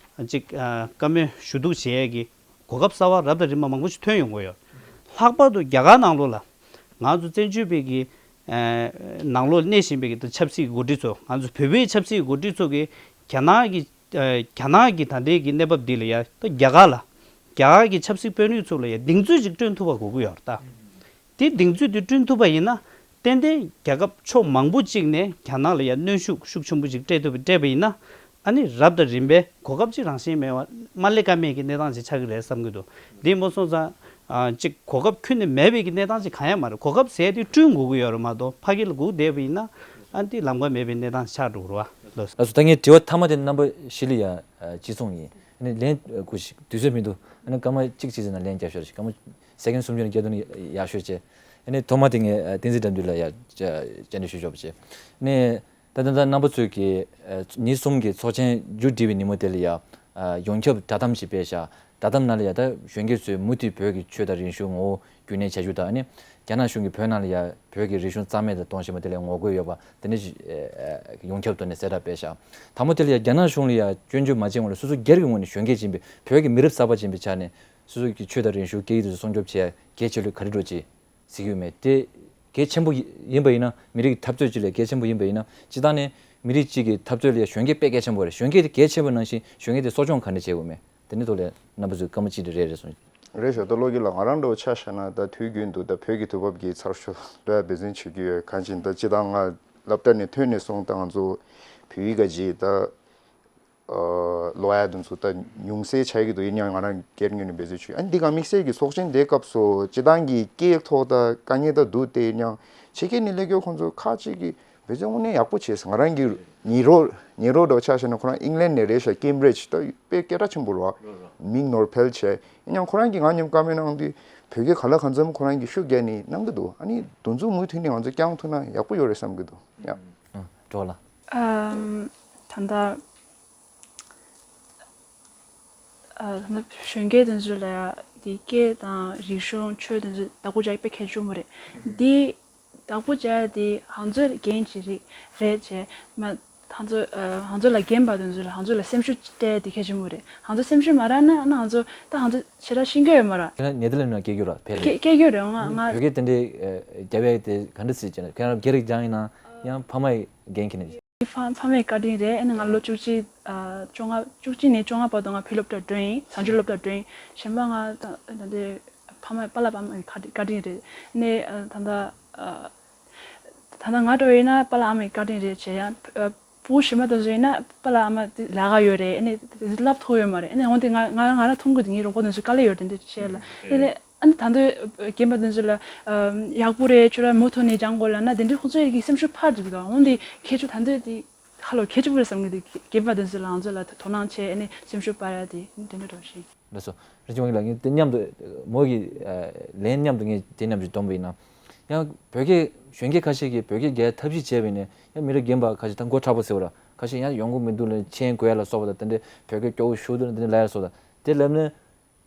ཅིག་བཀའ་མོལ་ཞུ་གཏུག་བྱེད་ཡས་ཀྱི་གོ་སྐབས་གསར་བ་རབ་དང་རིམ་པ་མང་པོ་ཞིག་ཐོན་ཡོང་གི་ཡོད། ལྷག་པར་དུ་རྒྱ་གར་ནང་ལོགས་ལ་ང་ཚོ་བཙན་བྱོལ་བའི་གི་ནང་ལོགས་གནས་བཞིན་པའི་གི་ཆབ་སྲིད་འགོ་ཁྲིད་ཚོ། ང་ཚོ་བོད་པའི་ཆབ་སྲིད་འགོ་ཁྲིད་ཚོ་གིས་རྒྱ་ནག་གི་རྒྱ་ནག་གི་ད་ལྟའི་གི་གནས་བབ་འདི་ལ་ཡ་ད་རྒྱ་གར་ལ་རྒྱ་གར་གི་ཆབ་སྲིད་དཔོན་རིགས་ཚོ་ལ་ཡ་གདེང་ཚོད་ཅིག་བསྐྲུན་ཐུབ་པ་དགོས་ཀྱི་ཡོད་རེད་ད། དེ་གདེང་ཚོད་དེ་བསྐྲུན་ཐུབ་པ་ཡིན་ན། ཏན་ཏན་རྒྱལ་ཁབ་ཕྱོགས་མང་པོ་གཅིག་ནས་རྒྱ་ནག་ལ་ཡ་གནོན་ཤུགས་ཤུགས་ཆེན་པོ་ཅིག་སྤྲད་ཐུབ་པ་སྤྲད་པ་ཡིན་ན། ཨ་ནི་རབ་དང་རིམ་པའི་གོ་སྐབས་ཅིག་རང་བཞིན་མེད་པ་མ་སླེབས་ཀ་མེད་ཀྱི་གནས་སྟངས་ཅིག་ཆགས་ཀྱི་རེད་བསམ་གྱི་འདུག་དེ་མ་སོང་ཙང་། ཨ་ཅིག་གོ་སྐབས་ཁྱོན་ནས་མེད་པའི་གི་གནས་སྟངས་ཅིག་གང་ཡང་མ་རེད། གོ་སྐབས་ཟེར་དེ་བསྐྲུན་དགོས་ཀྱི་ཡོད་རེད་མ་གཏོགས་ཕ་གི་ལ་སྒུག་བསྡད་པ་ཡིན་ན། ཨ་ནི་ལམ་ཁ་མེད་པའི་གནས་སྟངས་ཆགས་འགྲོ་གི་རེད་བ། ལགས་སོ། ད་ངའི་དྲི་བ་མཐའ་མ་དེ་རྣམ་པ་བཞི་ལ་ཡ་ཅི་གསུངས་ཡིན། ཨ་ནི་ལན་དགོས་ཤིག་དུས་ཚོད་མི་འདུག་ཨ་ནི་སྐར་མ་གཅིག་གཅིག་ཟེར་ན་ལན་རྒྱབ་ཤོར་ཞིག་སྐར་མ་སེ་ཀན་སུམ་ཅུ་ནས་བརྒྱད་དུ་ནི་ཡག་ཤོས་བྱས། ཨ་ནི་ཐོག་མ་དེ་ངས་བསྟན་འཛིན་དགྲ་འདུལ་ལ་ཡ་བཅར་འདྲི་ཞུ་ཆོག་པ་བྱས། ཨ་ནི་ད་ལྟ་ད་རྣམ་པ་ཚོས་ཀྱི་ཉིན་གསུམ་གྱི་ཚོགས་ཆེན་མཇུག་སྒྲིལ་བའི་ཉིན་མོ་དེ་ལ་ཡ་ཡོངས་ཁྱབ་བསྒྲགས་གཏམ་ཞིག་སྤེལ་ཤག་བསྒྲགས་གཏམ་ནང་ལ་ཡ་ད་གཞོན་སྐྱེས་ཚོས་མུ་མཐུད་བོད་ཀྱི་ཆོས་དང་རིག་གཞུང་ངོ་བོ་རྒྱུན་གནས་བྱ་རྒྱུ་དང་། ཨ་ནི་རྒྱ་ནག་གཞུང་གིས་བོད་ནང་ལ་ཡ་བོད་ཀྱི་རིག་གཞུང་རྩ་མེད་དུ་གཏོང་བཞིན་པ་དེ་ལ་ངོ་རྒོལ་ཡོད་པ་དེ་འདྲ་ཞིག་ཡོངས་ཁྱབ་ཐོག་ནས་གསལ་བསྒྲགས་སྤེལ་ཤག་དང་པོ་དེ་ལ་ཡ་རྒྱ་ནག་གཞུང་ལ་ཡ་སྐྱོན་བརྗོད་མ་བྱས་སྔོན་ལ་སོ་སོ་སྒེར་གྱི་ངོས་ནས་གཞོན་སྐྱེས་ཡིན་པའི་བོད་ཀྱི་མི་རབས་གསར་པ་ཡིན་པའི་ཆ་ནས་སོ་སོ་གི་ཆོས་དང་རིག་གཞུང་སྐད་ཡིག་དེ་ཚོ་སྲུང་སྐྱོབ་བྱེད་ཡ་གལ་ཆེ་ལོས་ག་རེ་འགྲོ་ཅི། གཟིགས་ཡོད་མེད་དེ་གལ་ཆེན་པོ་ཡིན་པ་ཡིན་ན། མི་རིགས་འཐབ་རྩོད་ཅིག་ལ་གལ་ཆེན་པོ་ཡིན་པ་ཡིན་ན། སྤྱིར་བཏང་ནས་མི་རིགས་གཅིག་གི་འཐབ་རྩོད་ལ་གཞོན་སྐྱེས་དཔེ་གལ་ཆེན་པོ་རེད། གཞོན་སྐྱེས་དེ་གལ་ཆེ་བ་ནང་བཞིན་གཞོན་སྐྱེས་དེ་གསོ་སྐྱོང་ག་འདྲ་བྱེད་དགོས་མེད། དེ་ནི་ཐོག་ལ་རྣམ་པ་ཚོས་སྐར་མ་གཅིག་རེ་རེ་རེ་གསུངས། རེད་ཤག་ད་བློ་སྐྱིད་ལགས། ང་རང་འདྲ་བོ་ཆ་བཞག་ན་ད་དུས་རྒྱུན་དུ་ད་བོད་ཀྱི་དུས་བབ་ཀྱི་ཚགས་ཤོག་ལ་འབད་བརྩོན་བྱེད་ཀྱི་ཡོད། གང་ཅི་ད་སྤྱིར་བཏང་ང་སློབ་གྲྭ་ནས་ཐོན་ནས་བཟུང་ད་ང་ཚོ་བོད་ཡིག་ག་ཅིག་ད། ཨ་ལོ་ཡ་དེ་ཚོ་ད་ཉུང་ཤས་ཆགས་ཀྱི་འདུག་ཡིན་ཡང་ང་རང་སྒེར་ངོས་ནས་འབད་བརྩོན་བྱོས། ཨ་ནི་འདི་ག་དམིགས་བསལ་གྱི་ཚོགས་ཆེན་དེའི་སྐབས་སུ་སྤྱི་བཏང་གི་སྐད་ཐོག་ད་དཀའ་ངལ་ད་འདུག་སྟེ་ཡིན་ཡང་ཕྱི་རྒྱལ་ནས་སླེབས་མཁན་ཁོང་ཚོ་ཁག་ཅིག་གིས་འབད་བརྩོན་དངོས་གནས་ཡག་པོ་བྱས། ང་རང་གི་ཉེ་རོགས་ཉེ་རོགས་འདྲ་ཆ་བཞག་ན་ཁོ་རང་ཨིང་ལན་ནས་རེད་ཤག་ཀེམ་བྷྲིཇ་ད་དཔེ་སྐད་གྲགས་ཆེན་པོ་རེད་བ། མིང་ནོར་བེལ་བྱས། ཡིན་ཡང་ཁོ་རང་གིས་ང་མཉམ་བཀའ་མོལ་གནང་དུས་བོད་སྐད་ག་ལ་གང་འཚམ་ཁོ་རང་གིས་ཤུགས་བརྒྱབ་ནས་གནང་གི་འདུག་ཨ་ནི་དེ་ཚོ་མུ་མཐུད་ནས་ང་ཚོ་བསྐྱང་ཐུབ་ན་ཡག་པོ་ཡོད་རེད་བསམ་གྱི་འདུག་ཡ། ཨ་འགྲོ་ལ། ཨམ། ད་ལྟ་ཨ་ད་ལྟ་གཞོན་སྐྱེས་དེ་ཚོ་ལ་ཡ་དེ་སྐད་དང་རིག་གཞུང་ཆོས་དེ་ཚོ་བདག་པོ་རྒྱག་དཔེ་གལ་ཆེན་པོ་རེད། དེ་བདག་པོ་བྱ་ཡ་དེ་ཧང་ཚོད་འགན་ཅིག་རེད་རེད་བྱས་མ། ཧང་ཚོད་ཨ་ཧང་ཚོད་ལ་འགན་པ་དེ་ཚོ་ལ་ཧང་ཚོད་ལ་སེམས་ཤུགས་སྤྲད་ཡ་དེ་གལ་ཆེན་པོ་རེད། ཧང་ཚོད་སེམས་ཤུགས་མ་རག་ན་ཨ་ན་ཧང་ཚོད་ད་ཧང་ཚོད་ཞེ་དྲག་ཤེས་ཀྱི་ཡོད་མ་རེད། ཁྱེད་རང་ནེ་ཐར་ལེན་ཌི་ནང་སྐྱེས་རྒྱུ་ར་ཕེབས་རེད། སྐྱེས་སྐྱེས་རྒྱུ་རེད་ང་ང་། བོད་སྐད་དེ་འདྲའི་ཨ་རྒྱབ་ཡ་དེ་ག་འདྲ་སྲིད་ཅེ་ན་ཁྱེད་རང་སྒེར་རིགས་སྦྱངས་ཡིན་ན་ཡང་ཕ་མ་ཡི་འགན་འཁྱེར་ནས། ཕ་ཕ་མའི་བཀའ་དྲིན་རེད། ཨ་ནི་ང་ལོ་བཅུ་གཅིག་ཨ་བཅོ་ལྔ་བཅུ་གཅིག་ནས་བཅོ་ལྔ་བར་དུ་ང་བོད་སློབ་གྲྭ་འགྲོ་ཡིན། བྱང་ཆུབ་སློབ་གྲྭ་འགྲོ་ཡིན། གཞན་པ་ང་ད་ད་ལྟའི་ཕ་མ་པཱ་ལགས་པཱ་མའི་བཀའ་དྲིན་བཀའ་དྲིན་རེད། ནས་ཨ་ད་ལྟ་ཨ་ད་ལྟ་ང་འགྲོ་ཡིན་ན་པཱ་ལགས་ཨ་མའི་བཀའ་དྲིན་རེད་བྱས་ཡང་ཨ་ཕྲུ་གུ་གཞན་པ་དེ་ཚོ་ཡིན་ན་པཱ་ལགས་ཨ་མ་དེ་ལས་ཀ་ཡོད་རེད། ཨ་ནི་དེ་ཚོ་བསླབ་ཐུབ་ཡོད་མ་རེད། ཨ་ནི་འོན་ཏེ་ང་ང་ང་རང་མཐོང་གི་དེ་ངའི་རོགས་པ་དེ་ཚོ་དཀའ་ལས་ཡོད་རེད་འདི་བྱས་ལ་དེ་ནས། ཨ་ནི་ད་འདོད་རྒན་པ་དེ་ཚོ་ལ་ཡག་པོ་རེད་ཁྱོད་རང་མུ་མཐུད་ནས་སྦྱང་དགོས་ལབ་ན་དེ་འདྲའི་ཁོ་ཚོའི་གི་སེམས་ཤུགས་འཕར་འདུག་ད་འོན་ཏེ་ཁྱེད་ཚོ་ད་འདོད་དེ་ཧ་ལོ་གལ་ཆེན་པོ་རེད་བསམ་གི་འདུག་རྒན་པ་དེ་ཚོ་ལ་ང་ཚོ་ལ་དོ་སྣང་བྱས་ཨ་ནི་སེམས་ཤུགས་འཕར་ཡ་དེ་དེ་འདྲ་འགྲོ་ཞིག་ལགས་སོ། རིན་ཆེན་དབང་རྒྱལ་ལགས་ངས་དེ་མཉམ་དུ་མོ་གི་ལན་མཉམ་དུ་ངས་དེ་མཉམ་ཞིག་འདོན་པ་ཡིན་ན། ཡང་བོད་སྐད་གཞོན་སྐྱེས་ཁ་ཤས་ཀྱིས་བོད་སྐད་རྒྱག་ཐབས་ཤེས་བྱས་པ་ཡིན་ན་ཡང་མི་རབས་རྒན་པ་ཁ་ཤས་ད་མགོ་མཁྲེགས་པོ་ཟེར་བ་ར་ཁ་ཤས་ཡང་ཡོང་གི་མི་འདུག་ལབ་མཆན་འགོད་ཡ་ལ་སོགས་པ་དང་དེ་འདྲའི་བོད་སྐད་སྐྱོ་བོ་ཞུ་འདུག་ལབ་དེ་འདྲའི་ལབ་ཡ་ལ་སོགས་དང་དེ་ལབ་ན།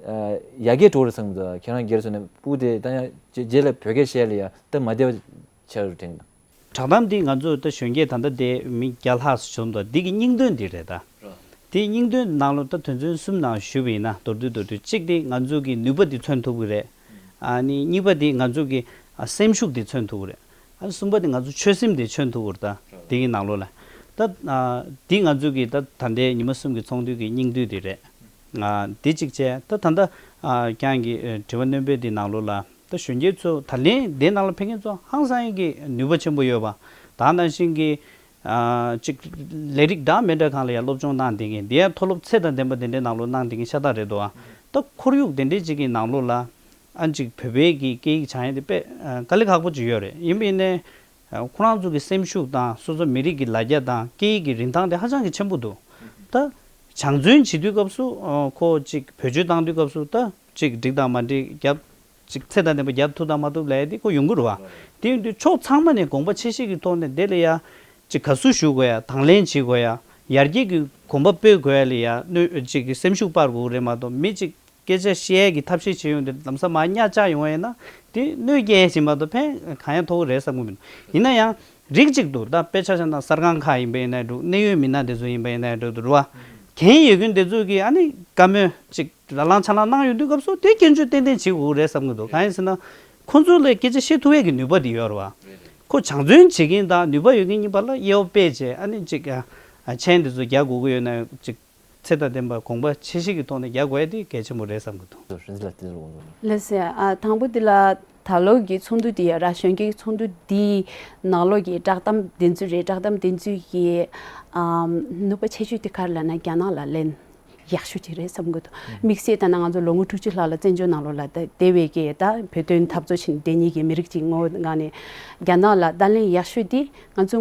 ཡར་རྒྱས་འགྲོ་རེད་བསམ་གྱི་འདུག་ཁྱེད་རང་སྒེར་སོ་ནས་སྤུ་དེ་ད་ཡང་རྗེས་ལ་བོད་སྐད་བཤད་ལ་ཡ་སྟབས་མ་བདེ་བ་ཆགས་རུ་དྲན་གྱི་འདུག་བསྒྲགས་གཏམ་འདི་ང་ཚོ་ད་གཞོན་སྐྱེས་ད་ལྟ་དེ་མི་བརྒྱ་ལྷག་ཙམ་བྱུང་འདུག་འདི་གི་སྙིང་དོན་འདི་རེད་ད། དེའི་སྙིང་དོན་ནང་ལོ་ད་དོན་ཚན་གསུམ་ནང་ཞུས་པ་ཡིན་ན་མདོར་བསྡུས་མདོར་བསྡུས་གཅིག་དེ་ང་ཚོ་གི་ནུས་པ་འདི་མཚོན་ཐུབ་ཀྱི་རེད། ཨ་ནི་གཉིས་པ་དེ་ང་ཚོ་གི་ཨ་སེམས་ཤུགས་འདི་མཚོན་ཐུབ་ཀྱི་རེད། ཨ་ནི་གསུམ་པ་དེ་ང་ཚོ་ཆོད་སེམས་འདི་མཚོན་ཐུབ་ཀྱི་རེད་ད་དེ་གི་ནང་ལོ་ལ། ད་ཨ་འདི་ང་ཚོ་གི་ད་ད་ལྟའི་ཉི་མ་གསུམ་གི་ཚོགས་འདུ་གི་སྙིང་བསྡུས་འདི་རེད། ཨ་འདི་གཅིག་བྱས་ད་ད་ལྟ་ཨ་ཁྱེད་རང་གི་ཨ་དྲི་བ་སྣོན་པའི་འདི་ནང་ལོ་ལ། ད་གཞོན་སྐྱེས་ཚོ་ད་ལན་དེ་ནང་ལ་ཕེབས་མཁན་ཚོ་ཧང་སང་ཡིན་གྱི་ནུས་པ་ཆེན་པོ་ཡོད་པ། ད་ནང་བཞིན་གྱི་ཨ་ཅིག་ལས་རིགས་འདྲ་མི་འདྲ་སྒང་ལ་ཡང་སློབ་སྦྱོང་གནང་བསྡད་མཁན་དེ་ཡང་མཐོ་སློབ་ཚད་དང་ལྡན་པ་དེ་འདྲའི་ནང་ལོ་གནང་བསྡད་མཁན་ཤ་སྟག་རེད་འདུག་ཨ་ད་ཁོར་ཡུག་དེ་འདྲའི་ཅིག་གི་ནང་ལོ་ལ་ཨ་ཅིག་བོད་པའི་གི་སྐད་ཡིག་སྦྱང་ཡ་དེ་དཔེ་ཨ་དཀའ་ལས་ཁག་པོ་ཅིག་ཡོད་རེད། ཡིན་པ་ཡིན་ནའི་ཨ་ཁོ་རང་ཚོ་གི་སེམས་ཤུགས་དང་སོ་སོ་མི་རིགས་ཀྱི་ལ་རྒྱ་དང་སྐད་ཡིག་གི་རིན་ཐང་དེ་ཧ་ཅང་གི་ཆེན་པོ་འདུག་ད་སྦྱང་བརྩོན་བྱེད་དུས་སྐབས་སུ་ཨ་ཁོ་ཅིག་བེད་སྤྱོད་བཏང་དུས་སྐབས་སུ་ད་ཅིག་འགྲིག་དང་མ་འགྲིག་རྒྱབ། ཅིག་ཚད་དང་ལྡན་པ་རྒྱབ་ཐུབ་དང་མ་ཐུབ་ལབ་ཡ་དེ་ཁོ་ཡོང་གི་རེད་བ། དེ་ཡིན་དུས་ཕྱོགས་ཚང་མ་ནས་དགོངས་པ་ཆེ་བཞེས་ཀྱི་ཐོག་ནས་དེ་ལ་ཡ་ཅིག་དགའ་བསུ་ཞུ་དགོས་ཡ་དང་ལེན་བྱེད་དགོས་ཡ་ཡར་རྒྱས་ཀྱི་གོམ་པ་སྤོས་དགོས་ཡ་ལ་ཡ་གནོད་ཅིག་གི་སེམས་ཤུགས་སྤར་དགོས་ཀྱི་རེད་མ་གཏོགས་མི་ཅིག་སྐད་ཆ་བཤད་ཡ་གི་ཐབས་ཤེས་བྱེད་ཡོང་དུས་ལམ་སང་མར་གཉའ་བཅག་ཡོང་བ་ཡིན་ན་དེ་གནོད་སྐྱེལ་ཡ་ཞིག་མ་གཏོགས་ཕན་གང་ཡང་ཐོགས་ཀྱི་རེད་བསམ་གྱི་མི་འདུག་ཡིན་ན་ཡང་རིགས་གཅིག་ཏུ་ད་དཔེ་ཆ་བཞག་ན་གསར་ཁང་ཁག་ཡིན་པ་ཡིན་ན་འགྲོ་གནད་ཡོད་མི་སྣ་དེ་ཚོ་ཡིན་པ་ཡིན་ན་འགྲོ་འདུག་རེད་བ། འགན་ཡོད་མཁན་དེ་ཚོ་གིས་ཨ་ནི་བཀའ་མོལ་ཅིག་ལ་ལང་ཆ་ལང་གནང་ཡོང་དུས་སྐབས་སུ་དེ་སྐྱོན་བརྗོད་ཏན་ཏན་བྱེད་དགོས་ཀྱི་རེད་བསམ་གྱི་འདུག་གང་ཡིན་ཟེར་ན། ཁོ་ཚོ་ལ་སྐད་ཆ་བཤད་ཐུབ་ཡས་ཀྱི་ནུས་པ་དེ་ཡོད་རེད་བ། ཁོ་སྦྱང་བརྩོན་བྱེད་མཁན་དང་ནུས་པ་ཡོད་མཁན་གཉིས་བར་ལ་དབྱེ་བ་སྤེལ་བྱས་ཨ་ནི་ཅིག་ཨ་མཆན་དེ་ཚོ་རྒྱག་དགོས་ཀྱི་ཡོད་ན་ཅིག་ཚད་དང་ལྡན་པ་དགོངས་པ་ཆེ་བཞེས་ཀྱི་ཐོག་ནས་རྒྱག་དགོས་ཡས་དེ་གལ་ཆེན་པོ་རེད་བསམ་གྱི་འདུག་རིན་ཆེན་ལགས་དེ་ལ་དགོངས་དག་ལགས་སེ། ཨ་དང་པོ་དེ་ལ་ད་ལོ་གི་ཚོགས་འདུ་དེ་ཡ་ར་གཞོན་སྐྱེས་ཚོགས་འདུ་དེའི་ནང་ལོགས་ཀྱི་བསྒྲགས་གཏམ་དེ་ཚོ་རེད། བསྒྲགས་གཏམ་དེ་ཚོ་གི་ཨམ་ནུས་པ་ཆེ་ཤོས་དེ་ག་རེ་ལབ་ན་རྒྱ་ནག་ལ་ལན་ཡག་ཤོས་ཅིག་རེད་བསམ་གྱི་འདུག་དམིགས་བསལ་ལྟར་ན་ང་ཚོ་ལོ་ངོ་དྲུག་ཅུ་ལྷག་ལ་བཙན་བྱོལ་ནང་ལོགས་ལ་ད་བསྡད་པའི་གི་ད་བོད་དོན་འཐབ་རྩོད་བྱེད་མཁན་དེ་གཉིས་ཀྱི་མི་རིགས་ཅིག་ངོ་བོ་ངང་ནས་རྒྱ་ནག་ལ་བརྡ་ལན་ཡག་ཤོས་དེ་ང་ཚོ་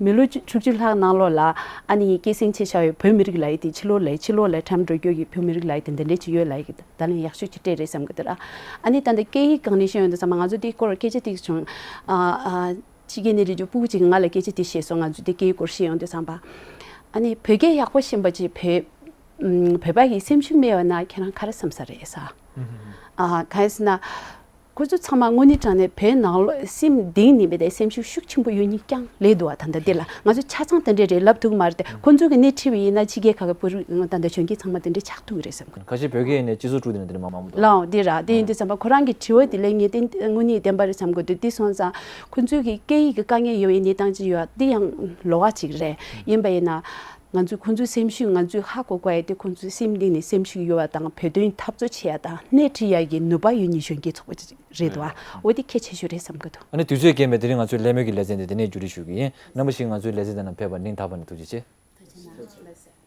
མི་ལོ་དྲུག་ཅུ་ལྷག་ནང་ལོགས་ལ་ཨ་ནི་སྐྱེད་སྲིང་བྱས་བཞག་པའི་བོད་མི་རིགས་ལ་ཡི་དེ་ཕྱི་ལོགས་ལ་ཕྱི་ལོགས་ལ་འཁྲམ་འགྲོ་རྒྱུ་གི་བོད་མི་རིགས་ལ་ཡི་དེ་འདི་འདྲས་ཅིག་ཡོད་ལ་ཡི་གི་བརྡ་ལན་ཡག་ཤོས་ཅིག་སྤྲད་རེད་བསམ་གི་འདུག་ར། ཨ་ནི་ད་ལྟ་སྐད་ཡིག་སྒང་ནས་བཤད་ཡོང་དུས་ཙམ་པ་ང་ཚོ་དེའི་སྐོར་སྐད་ཆ་ཏིག་བྱུང་། ཨ་ཨ། ཕྱི་རྒྱལ་ནས་རེ་ཅོ་སྤུ་གུ་ཅིག་ང་ལ་སྐད་ཆ་དེ་བཤད་སོང་། ང་ཚོ་དེ་སྐད་ཡིག་སྐོར་བཤད་ཡོང་དུས་ཙམ་པ། ཨ་ནི་བོད་སྐད་ཡག་པོ་ཤེས་པ་ཅིག་བོད་ཨམ་བོད་པ་ཡི་སེམས་ཤུགས་མེད་པ་ན་ཁྱེད་རང་ག་རེ་བསམ་ས་རེད་ས། ཨ་གང་ཡིན་ཟེར་ན། ཁོ་ཚོ་ཚང་མ་དངོས་གནས་དྲང་གནས་བོད་ནང་ལོགས་སེམས་གཏིང་ནས་མེད་དེ་སེམས་ཤུགས་ཤུགས་ཆེན་པོ་ཡོད་མཁན་རྐྱང་ལས་འདུག་བ། ད་ལྟ་འདི་ལ་ང་ཚོ་ཆ་ཚང་དེ་འདྲས་རེད་ལབ་ཐུབ་ཀྱི་མ་རེད་དེ། ཁོ་ཚོ་གི་སྣེ་ཁྲིད་པ་ཡིན་ན་ཕྱི་རྒྱལ་ཁག་གི་བོད་རིགས་ད་ལྟ་གཞོན་སྐྱེས་ཚང་མ་དེ་འདྲས་ཆགས་ཐུབ་ཀྱི་རེད་བསམ་གི། ཁ་ཤས་བོད་སྐད་ནས་སྤྱི་ཚོགས་དཀྲུག་དེ་ནས་དེ་འདྲས་མང་མང་པོ་འདུག་ལའོ་འདི་ར། དེ་ཡིན་དུས་ཙམ་པ་ཁོ་རང་གི་དྲི་བ་དེ་ལས་ངས་དེ་དངོས་གནས་བདེན་པ་རེད་བསམ་གི་འདུག་དེ་སོང་ཙང་ཁོ་ཚོ་གི་སྐད་ཡིག་གི་དཀའ་ངལ་ཡོད་པའི་གནས་སྟངས་ཅིག་ཡོད་དེ་ཡང་ལོགས་ཀ་ཅིག་རེད། ཡིན་པ་ཡིན་ན། ང་ཚོས་ཁོང་ཚོའི་སེམས་ཤུགས་ང་ཚོས་ཧ་གོ་དགོས་ཡ་དེ་ཁོང་ཚོའི་སེམས་གཏིང་ནས་སེམས་ཤུགས་ཡོད་པ་དང་བོད་དོན་འཐབ་རྩོད་བྱེད་ཡ་དང་སྣེ་ཁྲིད་ཡ་གི་ནུས་པ་ཡོད་མཁན་གཞོན་སྐྱེས་ཚོགས་པ་ཅིག་རེད་འདུག་བ། འོ་དེ་གལ་ཆེ་ཤོས་རེད་བསམ་གི་འདུག་ཨ་ནི་དུས་ཚོད་རྐྱེན་པས་དེ་རིང་ང་ཚོའི་གླེང་མོལ་གྱི་ལེ་ཚན་དེ་འདི་ནས་མཇུག་སྒྲིལ་ཞུ་གི་ཡིན། རྣམ་པ་ཞིག་ང་ཚོའི་ལེ་ཚན་དེ་ནང་ཕེབས་པར་སྙིང་ཐག་པ་ནས་ཐུགས་རྗེ་ཆེ། ཐུགས་རྗེ་གནང་། ལགས་སོ།